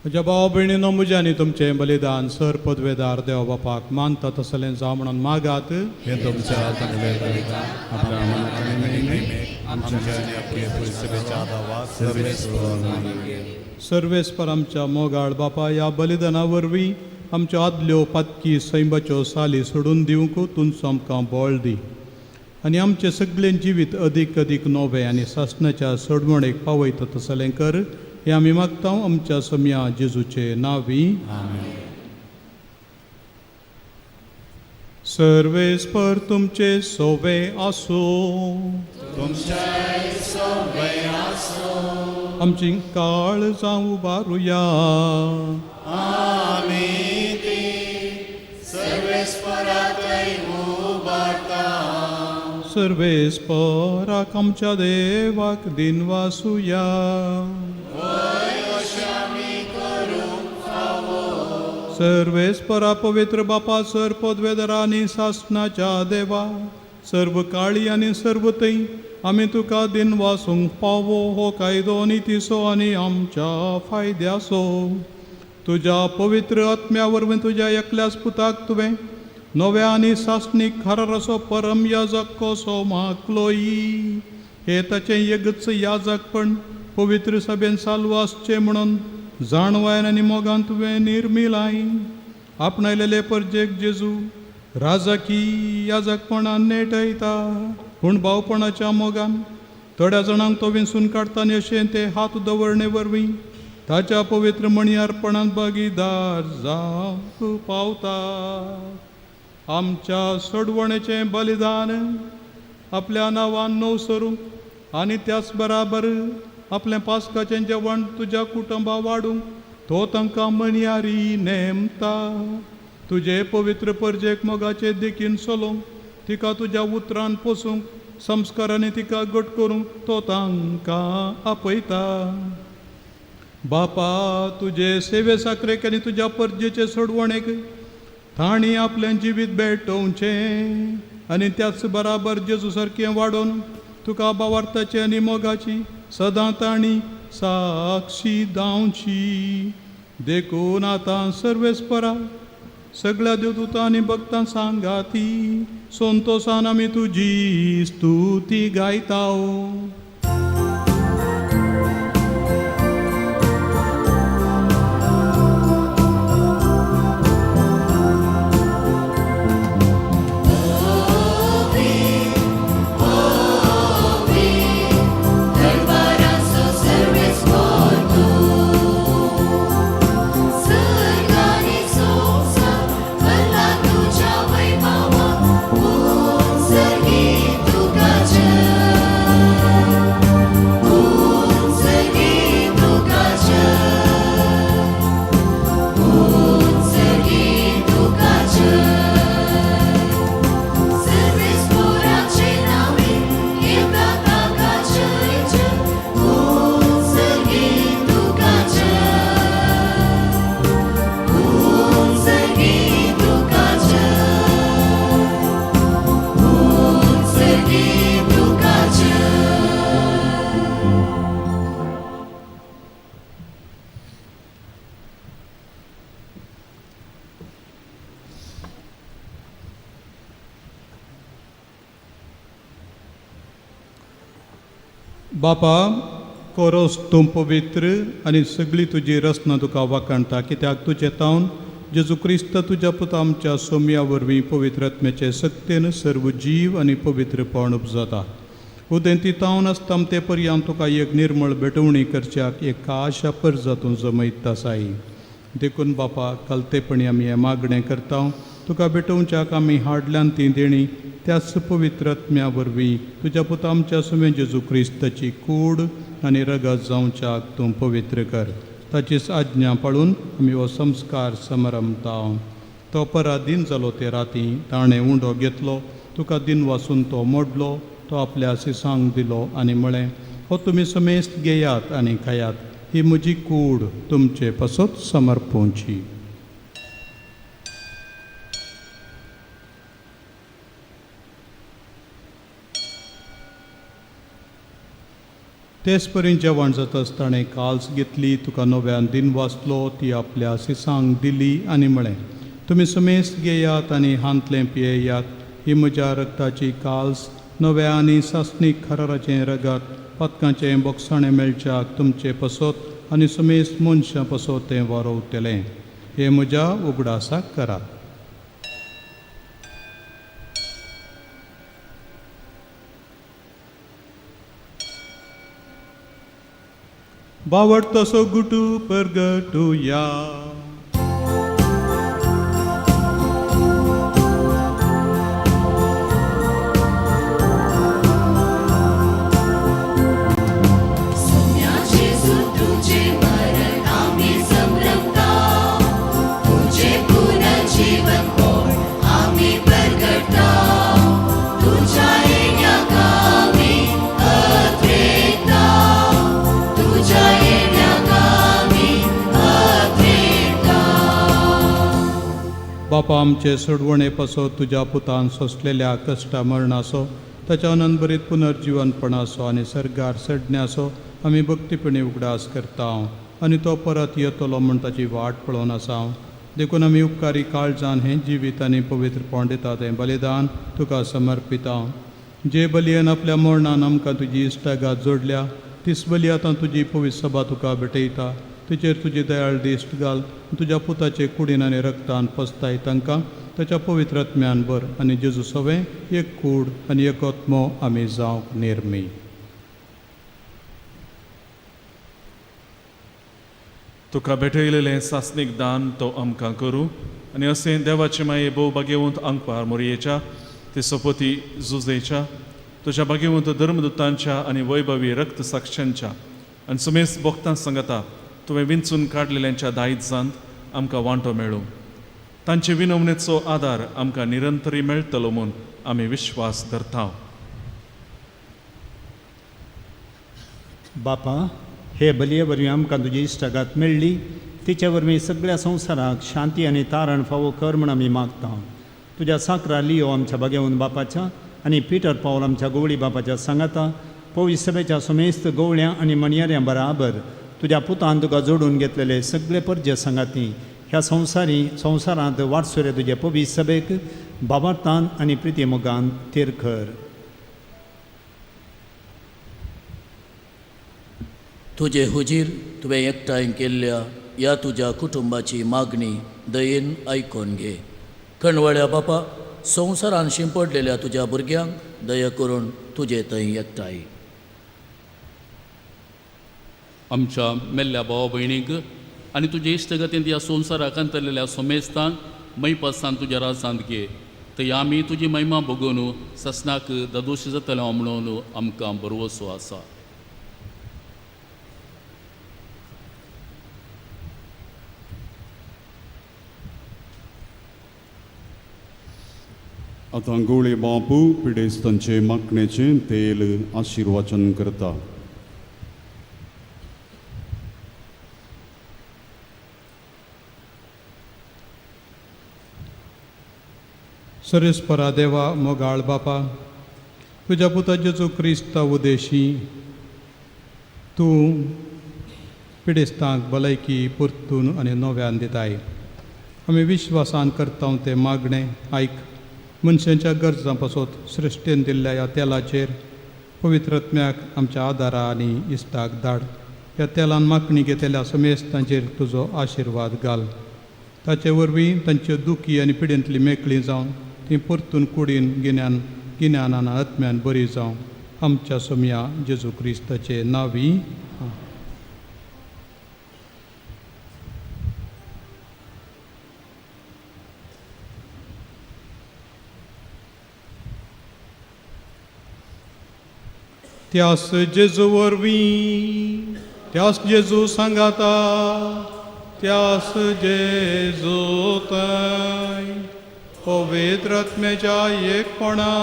म्हज्या भाव भयणीनो, म्हजें आनी तुमचें बलिदान सर पदवेदार देव बापाक मानता तसलें जावं म्हणून मागात. हे तुमच्या चांगले बलिदान आपल्या मनाक आनी महिमेक आमच्या आनी आपले परिसरेच्या आदावा सर्वेस्पर मानूया. सर्वेस्पर आमच्या मोगाळ बापा, ह्या बलिदाना वरवीं आमच्यो आदल्यो पातकी सैंबाच्यो साली सोडून दिवंक तुमचो आमकां बळ दी आनी आमचें सगळें जिवीत अदीक अदीक नवें आनी सासणाच्या सोडवणेक पावयता तसलें कर. हें आमी मागता आमच्या सम्या जेजूचे नांवी. सर्वेस्पर तुमचे सोवे आसूं. तुमच्याय सोवे आसूं. आमची काळजां उबारुया. आमी ती सर्वेस्पराकय उबारता. सर्वेस्पराक आमच्या देवाक दिनवासुया. सर्वेस्परा पवित्र बापा, सर पदवेदरा आनी सासणाच्या देवा, सर्व काळी आनी सर्व थंय आमी तुका दिनवासूंक पावो हो कायदो नितीचो आनी आमच्या फायद्याचो. तुज्या पवित्र आत्म्या वरवीं तुज्या एकल्याच पुताक तुवें नव्या आनी सासणीक खरार असो परम याजक कसो मागलोय. हे ताचें एकच याजकपण पवित्र सभेन चालू आसचें म्हणून जाणवायन आनी मोगान तुवें निर्मिलाय. आपणायलेले परजेक जेजू राजाकी याजकपणान नेटयता, पूण भावपणाच्या मोगान थोड्या जाणांक तो विंचून काडटा आनी अशें ते हात दवरणे वरवीं ताच्या पवित्र मणयार्पणांत भागीदार जावंक पावता. आमच्या सोडवणेचें बलिदान आपल्या नांवान नव सरूंक आनी त्याच बराबर आपलें पास्काचें जेवण तुज्या कुटुंबा वाडूंक तो तांकां मनयारी नेमता. तुजे पवित्र परजेक मोगाचे देखीन चलोवंक, तिका तुज्या उतरान पोसूंक, संस्कारांनी तिका घट करूंक तो तांकां आपयता. बापा, तुजे सेवे साकरेक आनी तुज्या परजेचे सोडवणेक तांणी आपलें जिवीत भेटोवचें आनी त्याच बराबर जेजू सारकें वाडोवन तुका बावार्थाची आनी मोगाची सदां तांणी साक्षी दावची. देखून आतां सर्वेस्परा सगळ्या देवदूतां आनी भक्तां सांगाती संतोसान आमी तुजी स्तुती गायता. बापा, कोरोस तूं पवित्र आनी सगळी तुजी रचना तुका वाखाणटा, कित्याक तुजें तावन जेजू क्रिस्त तुज्या पुता आमच्या सोम्या वरवीं पवित्र आत्म्याचे सक्तेन सर्व जीव आनी पवित्रपण उपजाता. उदेंती तावन आसता ते पर्यंत तुका एक निर्मळ भेटवणी करच्याक एक खाशा परजा तूं जमयता आसाय. देखून बापा, कलतेपणी आमी हें मागणें करता, तुका भेटोवच्याक आमी हाडल्यान ती देणी त्याच पवित्र आत्म्या वरवीं तुज्या पुता आमच्या सुमे जेजू क्रिस्ताची कूड आनी रगत जावच्याक तूं पवित्र कर. ताचीच आज्ञा पाळून आमी हो संस्कार समारंभता. तो पराधीन जालो ते राती ताणें उंडो घेतलो, तुका दिन वासून तो मोडलो, तो आपल्या सिसांक दिलो आनी म्हळें, हो तुमी समेस्त घेयात आनी खायात, ही म्हजी कूड तुमचे पासत समर्पोवची. तेच परी जेवण जाताच ताणें काल्स घेतली, तुका नव्यान दिन वाचलो, ती आपल्या सिसांक दिली आनी म्हळें, तुमी सुमेस्त घेयात आनी हांतलें पियेयात. ही म्हज्या रक्ताची काल्स, नव्या आनी सासणीक खराराचें रगत, पातकांचें बोगसाणें मेळच्याक तुमचे पसत आनी सुमेस्त मनशां पसत तें वारोवतलें. हें म्हज्या उगडासाक करात. बावडतसो गुटू परगटुया. बापा, आमचे सोडवणे पासत तुज्या पुतान सोंसलेल्या कश्टा मरणाचो, ताच्या अनंतभरीत पुनर्जिवनपणाचो आनी सर्गार सडण्याचो आमी भक्तीपणी उगडास करता आनी तो परत येतलो म्हूण ताची वाट पळोवन आसा. देखून आमी उपकारी काळजान हें जिवीत आनी पवित्रपण दिता तें बलिदान तुका समर्पिता. जे बलयेन आपल्या मरणान आमकां तुजी इश्टागात जोडल्या, तीच बली आतां तुजी पवित्र सभा तुका भेटयता. तिचेर तुजी दयाळ दिश्ट घाल, तुज्या पुताचे कुडीन आनी रक्तान पसताय तांकां ताच्या पवित्र आत्म्यान भर आनी जेजू सवें एक कूड आनी एक आत्मो आमी जावंक निर्मी. तुका भेटयलेलें सासणीक दान तो आमकां करूं आनी असें देवाचे माये भोव भाग्यवंत आंकवार मोरयेच्या ते सोपोती जुजेच्या तुज्या भाग्यवंत धर्मदुतांच्या आनी वैभवी रक्त साक्षांच्या आनी सुमेस भोक्तां सांगता तुवें विंचून काडलेल्यांच्या दायजांत आमकां वांटो मेळूं. तांचे विनवणेचो आदार आमकां निरंतरी मेळटलो म्हूण आमी विश्वास धरता. बापा, हे बलये वरवीं आमकां तुजी इश्टागात मेळ्ळी, तिचे वरवीं सगळ्या संवसाराक शांती आनी तारण फावो कर म्हूण आमी मागता. तुज्या साकरा लियो आमच्या भाग्यवंत बापाच्या आनी पिटर पावल आमच्या गवळी बापाच्या सांगाता पवित्र सभेच्या सुमेस्त गवळ्यां आनी मणयाऱ्यां बराबर तुज्या पुतान तुका जोडून घेतलेले सगळे परजे सांगाती ह्या संवसारी संवसारांत वाटसुरे तुजे पवित्र सभेक बाबार्थान आनी प्रिती मोगान थीर कर. तुजे हुजीर तुवें एकठांय केल्ल्या ह्या तुज्या कुटुंबाची मागणी दयेन आयकून घे. कणवळ्या बापा, संवसारान शिंपडलेल्या तुज्या भुरग्यांक दया करून तुजे थंय एकठांय. आमच्या मेल्ल्या भावा भयणींक आनी तुजे इश्टगतींत ह्या संवसाराक अंतरलेल्या सोमेस्तांक मैपासान तुज्या राजांत घे. थंय आमी तुजी महिमा भोगोवन ससनाक ददोश जातले म्हणून आमकां भरवसो आसा. आतां गवळी बापू पिडेस्तांचे मागणेचें तेल आशिर्वाचन करता. सरेस्परा देवा, मोगाळ बापा, तुज्या पुता जेजू क्रिस्ता उदेशी तूं पिडेस्तांक भलायकी परतून आनी नव्यान दिताय. आमी विश्वासान करता तें मागणें आयक. मनशांच्या गरजां पासत सृश्टीन दिल्ल्या ह्या तेलाचेर पवित्र आत्म्याक आमच्या आदारा आनी इश्टाक धाड. ह्या तेलान मागणी घेतल्या समेस्तांचेर तुजो आशिर्वाद घाल. ताचे वरवीं तांच्यो दुखी आनी पिडेंतली मेकळी जावन ती परतून कुडीन गिन्यान गिन्यानान आत्म्यान बरी जावं. आमच्या सोमया जेजू क्रिस्ताचे नांवी. त्यास जेजू वरवीं, त्यास जेजू सांगाता, त्यास जेजू थंय पवित्र आत्म्याच्या एकपणा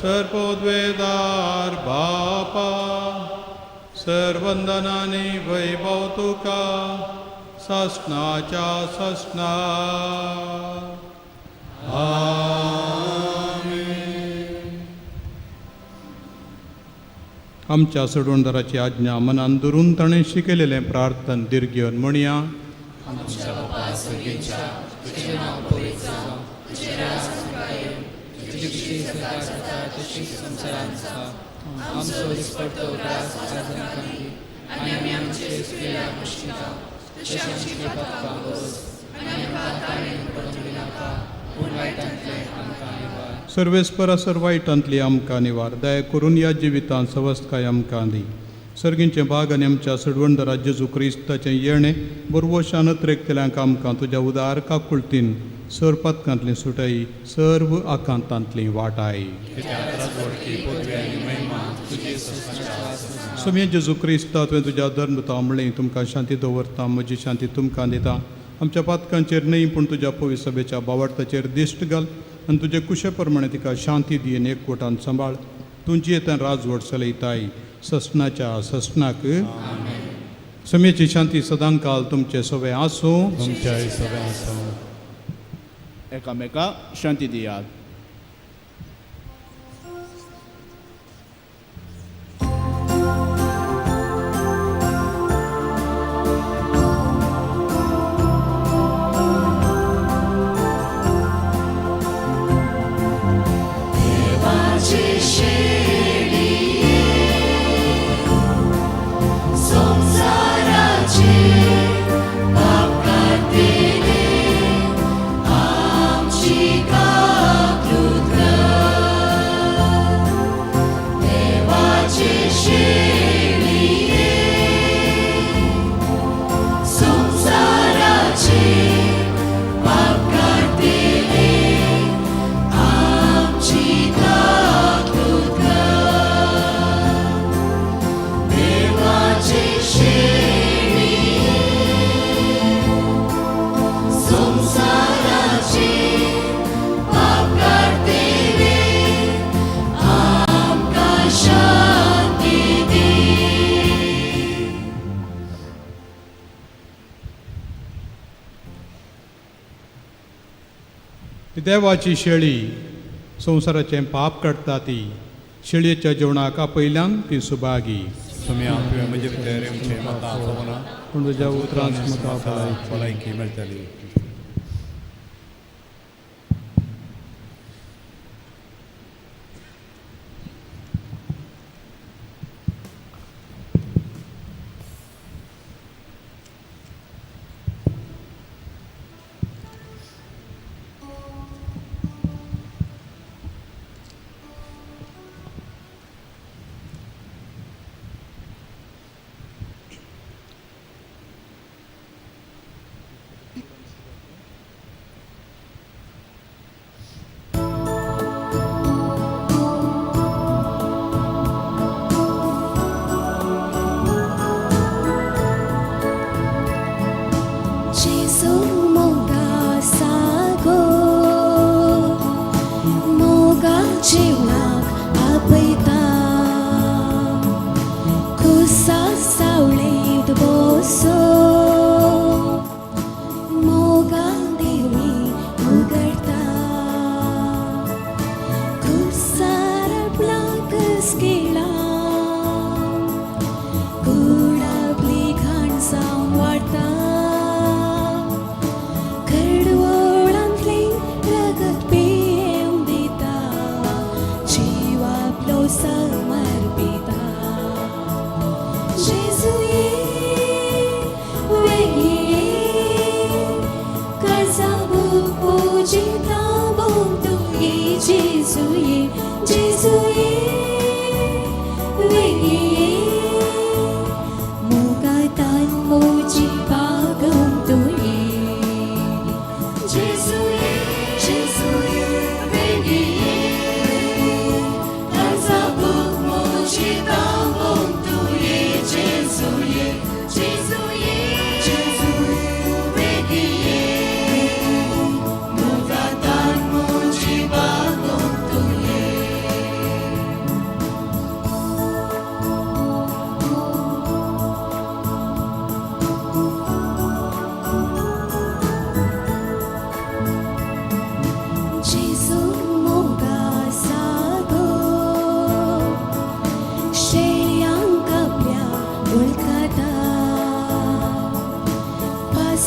सर्वोद्वेदार बापा सर्वंदनानी वैभव तुका सासणाच्या सासणा. आमेन. आमच्या सोडवणदाराची आज्ञा मनान धरून ताणें शिकयलेलें प्रार्थन दीर्घ घेवन म्हणया. आमच्या बापा सर्गेच्या, तुजें नांव पवित्र जावं, तुजें राज आमकां येवं, तुजी इच्छा स्वर्गात जाता तशी संवसारांत जावं. आमचो दिसपट्टो ग्रास आज आमकां दी, आनी आमी आमचे चुकलेल्यांक माफिता, तशी आमची पातकां बोस, आनी आमकां ताणें पडूंक दिनाका, पूण वायटांतलें आमकां निवार. सर्वेस्परा सर वायटांतली आमकां निवार. दया करून ह्या जिवितांत सवस्तकाय आमकां दी. सर्गींचें भाग आनी आमच्या सोडवणदारा जेजू क्रिस्ताचें येणें बरवशान त्रेकतल्यांक आमकां तुज्या उदार काकुळतीन सर पातकांतली सुटाई सर्व आकांतांतली वाटाय. सोम्या जेजू क्रिस्ता, तुवें तुज्या धर्मता म्हणलें, तुमकां शांती दवरता, म्हजी शांती तुमकां दिता. आमच्या पातकांचेर न्हय पूण तुज्या पवित्र सभेच्या बावार्थाचेर दिश्ट घाल आनी तुजे कुशे प्रमाणे तिका शांती दी आनी एकवटान सांबाळ. तुजी येतान राजवट चलयताय ससनाच्या ससनाक. समेची शांती सदांकाल तुमचे सवे आसूं. तुमच्याय सवे आसूं. एकामेका शांती दियात. देवाची शेळी संवसाराचें पाप काडटा ती शेळयेच्या जेवणाक आपयल्यान ती सुभागी. पूण तुज्या उतरांच म्हाका भलायकी मेळटली.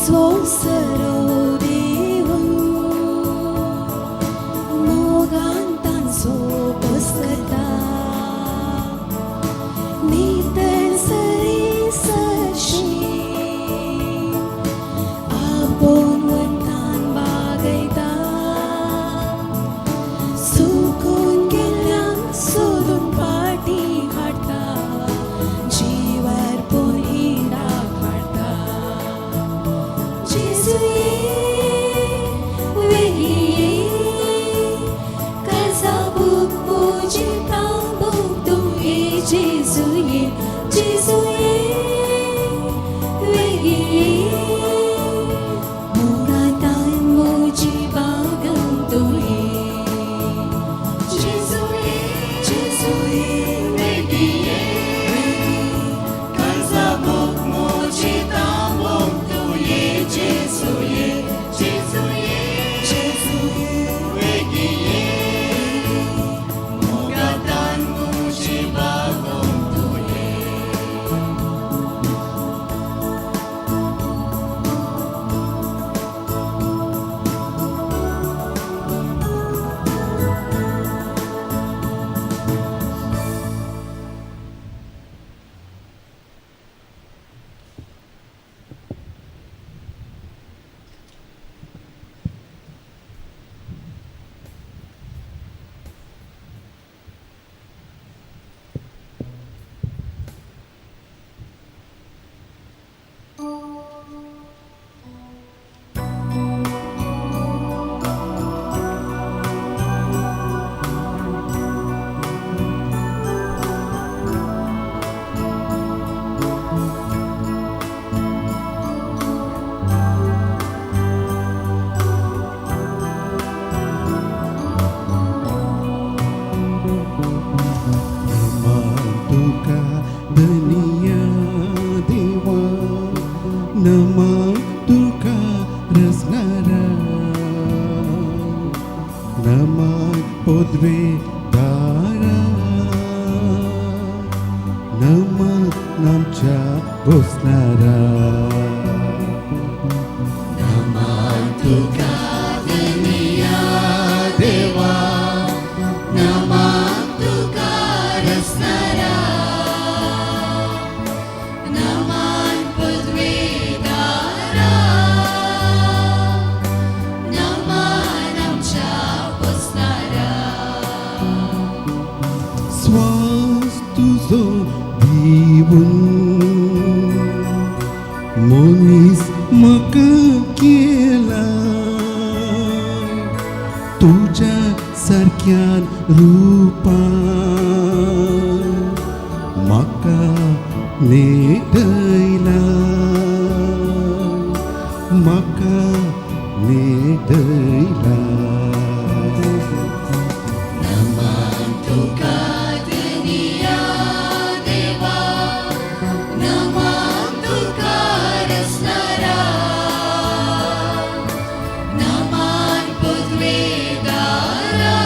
स्वसरो देव मोगान तांचो पसरता नितळ सरी सरशी आपोवन वतान बागयता सुकून गेल्ल्यांक सोदून पाटी हाडटा जिवार पूण हिंडाक हाडटा जेजू ये वेगी ये काळजा भूक म्हजी तांबूक तूं ये जेजू ये जेजू ये वेगी ये मोगातान म्हजी बागम तूं ये जेजू ये जेजू ये वेगी ये वेगी काळजा भूक म्हजी तांबूक तूं ये जेजू ये जेजू ये जेजू ये वेगी ये मोगातान म्हजी बागम तूं ये. तुका धनिया देवा नमा तुका रसनारा नमा पदवे दारा नमा नामच्या बसनारा नमा तुका धनिया देवा नमा तुका रसनारा नमान पदवेदारा नमान आमच्या पोसणारा स्वास तुजो दिवन मनीस म्हाका केला तुज्या सारक्यान रुपान म्हाका नेटयला म्हाका नेटयला. नमान तुका धनिया देवा नमान तुका रसनारा नमान पदवेदारा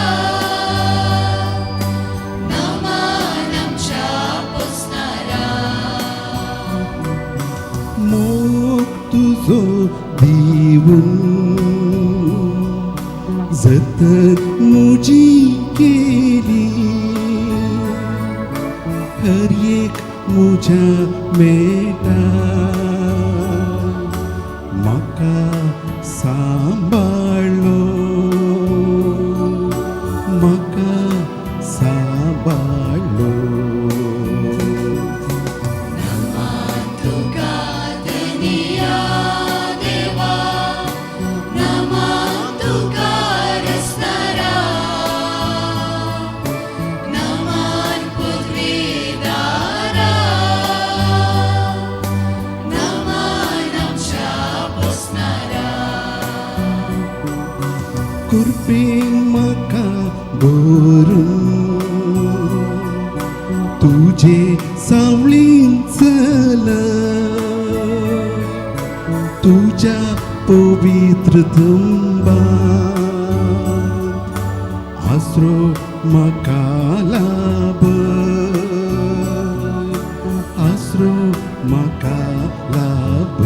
नमान आमच्या पोसणारा मोग तुजो दिवन जतन म्हजी केली हर एक म्हज्या मेळटा म्हाका सांबाळ्ळो म्हाका सांबाळ्ळो. नमान तुका धनिया देवा नमान तुका रसनारा नमान पदवेदारा नमान आमच्या पोसणारा कुरपेन म्हाका भरून तुजे सावळीन चल तुज्या पवित्र तुंबा आसरो म्हाका लाभ आसरो म्हाका लाभ.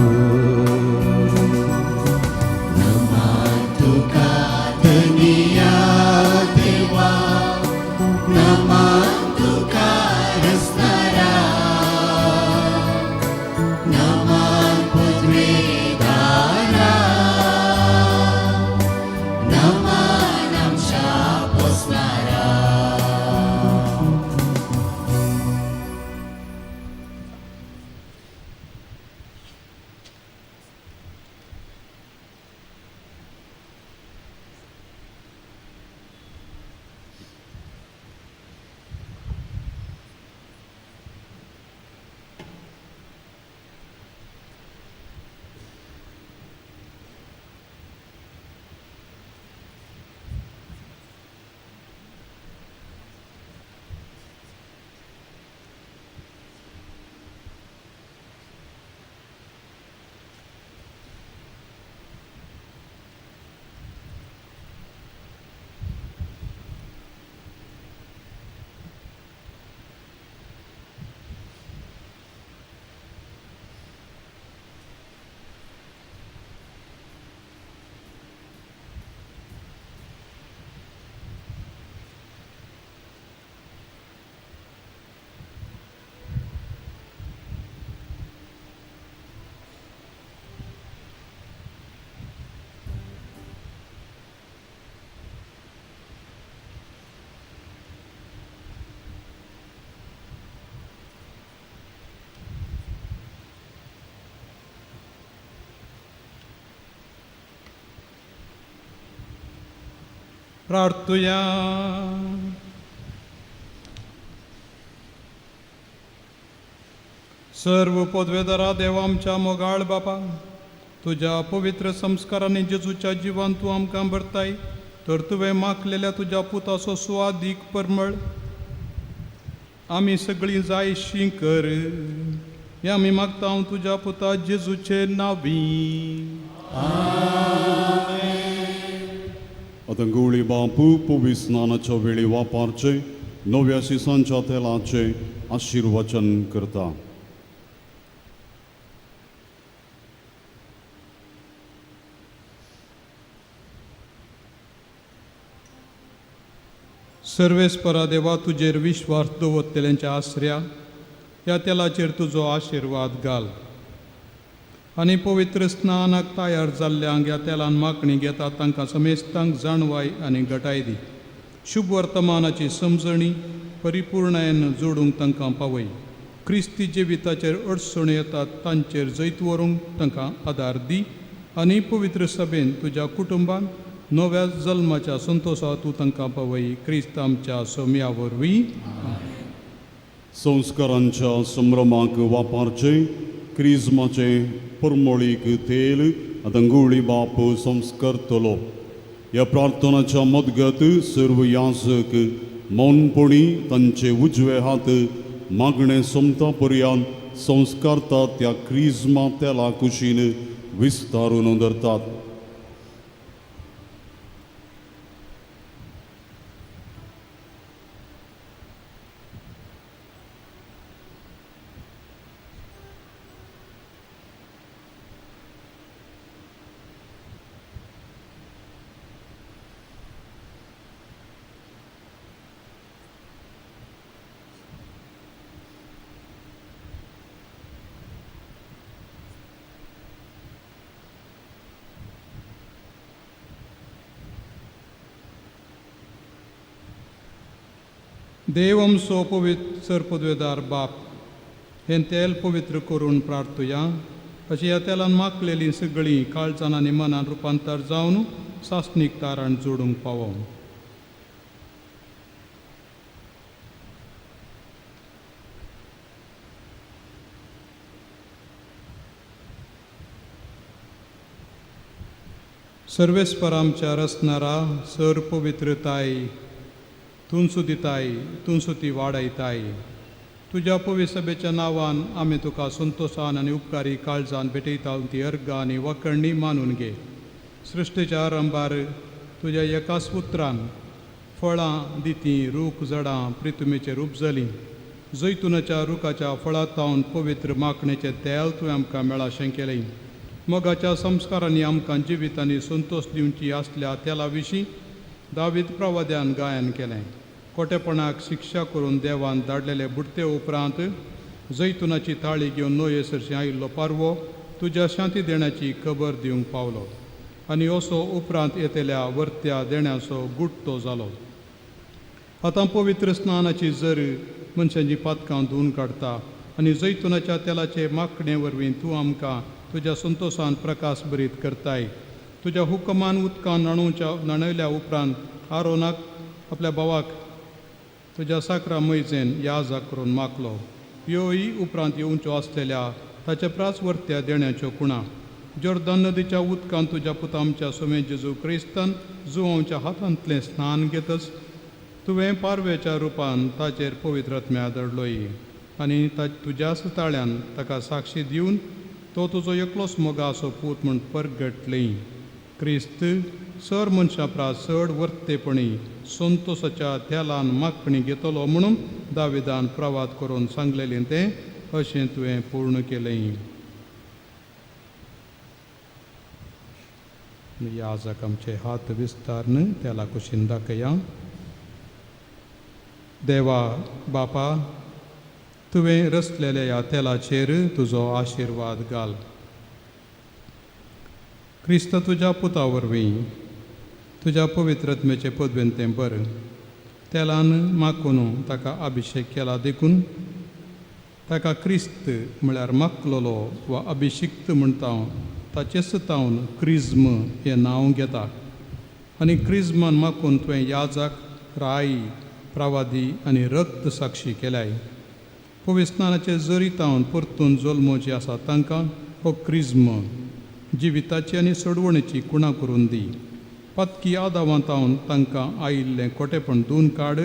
प्रार्थुया. सर्व पदवेदारा देवा आमच्या मोगाळ बापा, तुज्या पवित्र संस्कारांनी जेजूच्या जिवान तूं आमकां भरताय, तर तुवें माखलेल्या तुज्या पुताचो सुवादीक परमळ आमी सगळीं जायशी कर. हें आमी मागता हांव तुज्या पुता जेजूचे नावी. आतां गवळी बापू पवित्र स्नानाच्या वेळी वापरचे नव्या शिसांच्या तेलाचे आशिर्वचन करता. सर्वेस्परा देवा, तुजेर विश्वास दवरतल्यांच्या आसऱ्या ह्या तेलाचेर तुजो आशिर्वाद घाल आनी पवित्र स्नानाक तयार जाल्ल्यांक ह्या तेलान मागणी घेता तांकां समेस्तांक जाणवाय आनी घटाय दी. शुभ वर्तमानाची समजणी परिपूर्णायेन जोडूंक तांकां पावय. क्रिस्ती जिविताचेर अडचण्यो येतात तांचेर जैत व्हरूंक तांकां आदार दी आनी पवित्र सभेन तुज्या कुटुंबान नव्या जल्माच्या संतोशा तूं तांकां पावय. क्रिस्त आमच्या सोम्या वरवीं. संस्कारांच्या संभ्रमाक वापरचे क्रिज्माचे परमळीक तेल आतां गवळी बाप संस्कारतलो. ह्या प्रार्थनाच्या मदगत सर्व याजक मौनपणी तांचे उजवे हात मागणे सोमता पर्यंत संस्कारतात त्या क्रिज्मा तेला कुशीन विस्तारून धरतात. देव आमचो पवित्र सरपदवेदार बाप, हें तेल पवित्र करून प्रार्थुया अशी ह्या तेलान मागलेलीं सगळीं काळजान आनी मनान रुपांतर जावन सासणीक तारण जोडूंक पावो. सर्वेस्पर आमच्या रचणारा सर पवित्रताय तुमसू दिताय, तुमसू ती वाडयताय. तुज्या पवित्र सभेच्या नांवान आमी तुका संतोशान आनी उपकारी काळजान भेटयता ती अर्गां आनी वखडणी मानून घे. सृश्टीच्या आरंभार तुज्या एकाच उतरान फळां दिती रूख झाडां प्रितुमेचेर उपजलीं. जैतुनाच्या रुखाच्या फळां पवित्र माखणेचें तेल तुवें आमकां मेळाशें केलें. मोगाच्या संस्कारांनी आमकां जिवितांनी संतोश दिवची आसल्या तेला विशीं दावीद प्रवाद्यान गायन केलें. खोटेपणाक शिक्षा करून देवान धाडलेले बुडते उपरांत जैतुनाची थाळी घेवन नोये सरशी आयिल्लो पारवो तुज्या शांती देण्याची खबर दिवंक पावलो आनी असो उपरांत येतल्या वर्त्या देण्याचो गुट्टो जालो. आतां पवित्र स्नानाची जर मनशांची पातकां धुवून काडटा आनी जैतुनाच्या तेलाचे माखणे वरवीं तूं आमकां तुज्या संतोशान प्रकाश भरीत करताय. तुज्या हुकमान उदकान न्हाणयल्या उपरांत आरोनाक आपल्या भावाक तुज्या साकरा मैजेन याजा करून मागलो. ह्योय उपरांत येवच्यो आसलेल्या ताच्या प्रास वर्त्या देण्याच्यो कुणा जोर्दन नदीच्या उदकान तुज्या पुता आमच्या सोमे जेजू क्रिस्तान जुवांच्या हातांतलें स्नान घेतच तुवें पारव्याच्या रुपान ताचेर पवित्र आत्म्या दडलोय आनी तुज्याच ताळ्यान ताका साक्षी दिवन तो तुजो एकलोच मोगाचो पूत म्हूण परगटली. क्रिस्त सर मनशां प्रास चड वर्तेपणी संतोशाच्या तेलान मागणी घेतलो म्हणून दाविदान प्रवाद करून सांगलेलें तें अशें तुवें पूर्ण केलें. याजक आमचे हात विस्तारन तेला कुशीन दाखया. देवा बापा, तुवें रचलेल्या ह्या तेलाचेर तुजो आशिर्वाद घाल. क्रिस्त तुज्या पुता वरवीं तुज्या पवित्र आत्म्याचे पदवेन तें बरें तेलान माखून ताका अभिशेक केला देखून ताका क्रिस्त म्हळ्यार माखलेलो वा अभिशिक्त म्हणटा ताचेच तावन क्रिज्म हें नांव घेता. आनी क्रिज्मान माकून तुवें याजक, राय, प्रावादी आनी रक्त साक्षी केल्याय. पविस्नानाचे जरी तावन परतून जल्मोची आसा तांकां हो क्रिज्म जिविताची आनी सोडवणेची कुणा करून दी. पातकी आदावां तावन तांकां आयिल्लें कोटेपण धुवन काड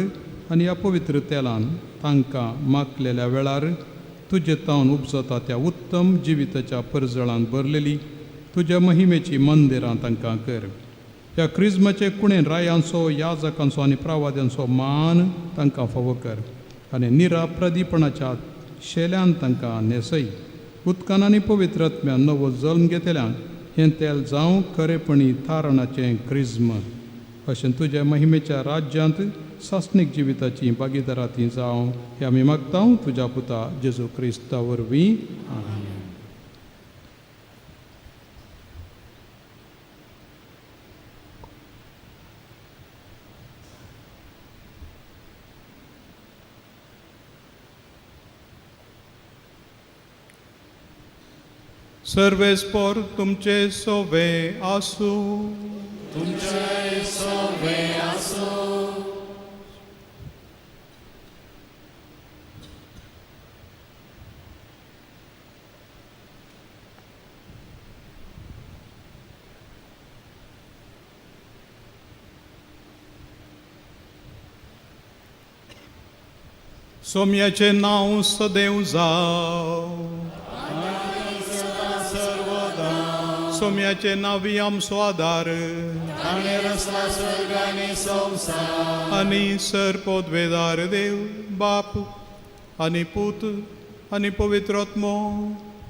आनी ह्या पवित्र तेलान तांकां मागलेल्या वेळार तुजे तावन उपजता त्या उत्तम जिविताच्या परजळान भरलेली तुज्या महिमेची मंदिरां तांकां कर. ह्या क्रिज्माचे कुणेन रायांचो, याजकांचो आनी प्रावाद्यांचो मान तांकां फावो कर आनी निराप्रदीपणाच्या शेल्यान तांकां न्हेसय. उदकान आनी पवित्र आत्म्यान नवो जल्म घेतल्यान हें तेल जावं खरेपणी थारणाचें क्रिज्म. अशें तुज्या महिमेच्या राज्यांत सासणीक जिविताची भागीदारां ती जावं हें आमी मागता तुज्या पुता जेजू क्रिस्ता वरवीं. आमेन. सर्वेस्पोर तुमचे सोवे आसूं. तुमचे सोवे आसूं. सोम्याचें नांव सदैव जावं. सोम्याचे नांवी आमचो आदार. ताणें रचला स्वर्ग आनी संवसार. आनी सर पोदवेदार देव बाप आनी पूत आनी पवित्र आत्मो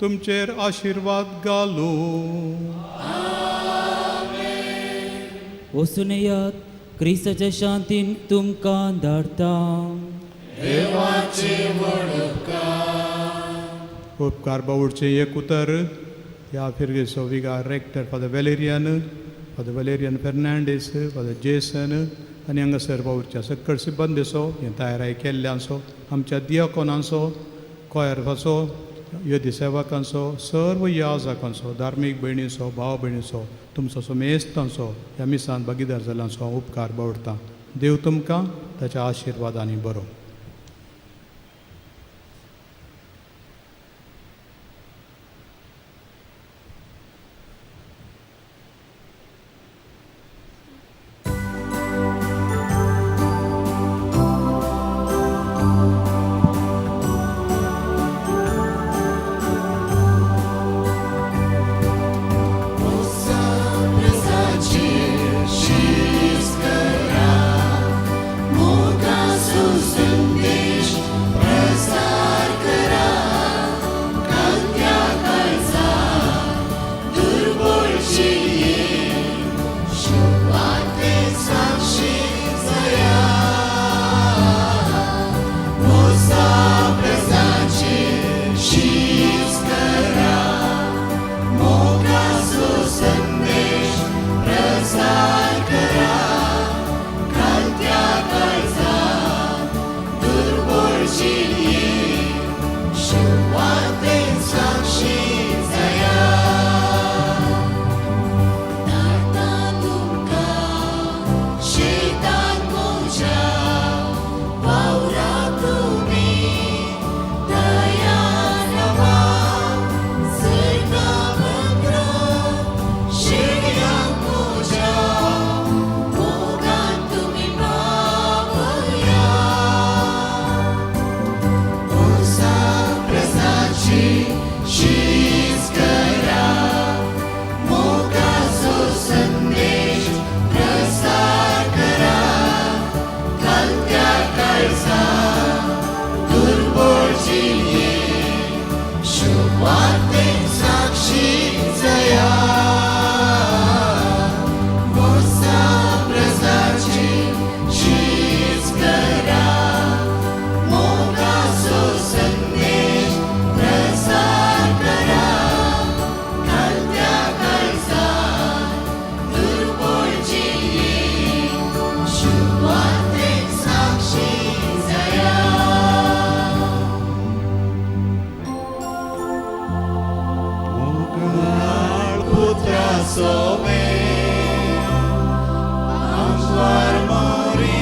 तुमचेर आशिर्वाद घालूं. वचून येयात, क्रिस्ताच्या शांतीन तुमकां धाडटा. देवाचे व्हड उपकार. उपकार बावडचें एक उतर ह्या फिरगेचो vicar rector father Valerian, father Valerian Fernandes, father Jason आनी हांगासर वावुरच्या सकळ सिब्बंदेचो, हें तयाराय केल्ल्यांचो, आमच्या दियाकोनांचो, कोयरफाचो, योदी सेवकांचो, सर्व याजकांचो, धार्मीक भयणीचो, भाव भयणीचो, तुमचो समेस्तांचो ह्या मिसान भागीदार जाल्ल्यांचो हांव उपकार बावडटा. देव तुमकां ताच्या आशिर्वादांनी बरो. पालवार मोरी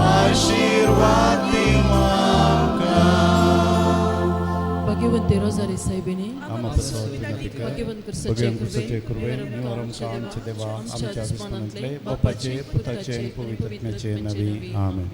आशीर्वाद दी आमकां. भाग्यवंते रोजारी सायबिणी, भाग्यवंत क्रिस्ताचे कृपेन निवार आमकां आमच्या देवा, आमच्या दुस्मानांतले, बापाचे, पुताचे आनी पवित्र आत्म्याचे नांवी. आमेन.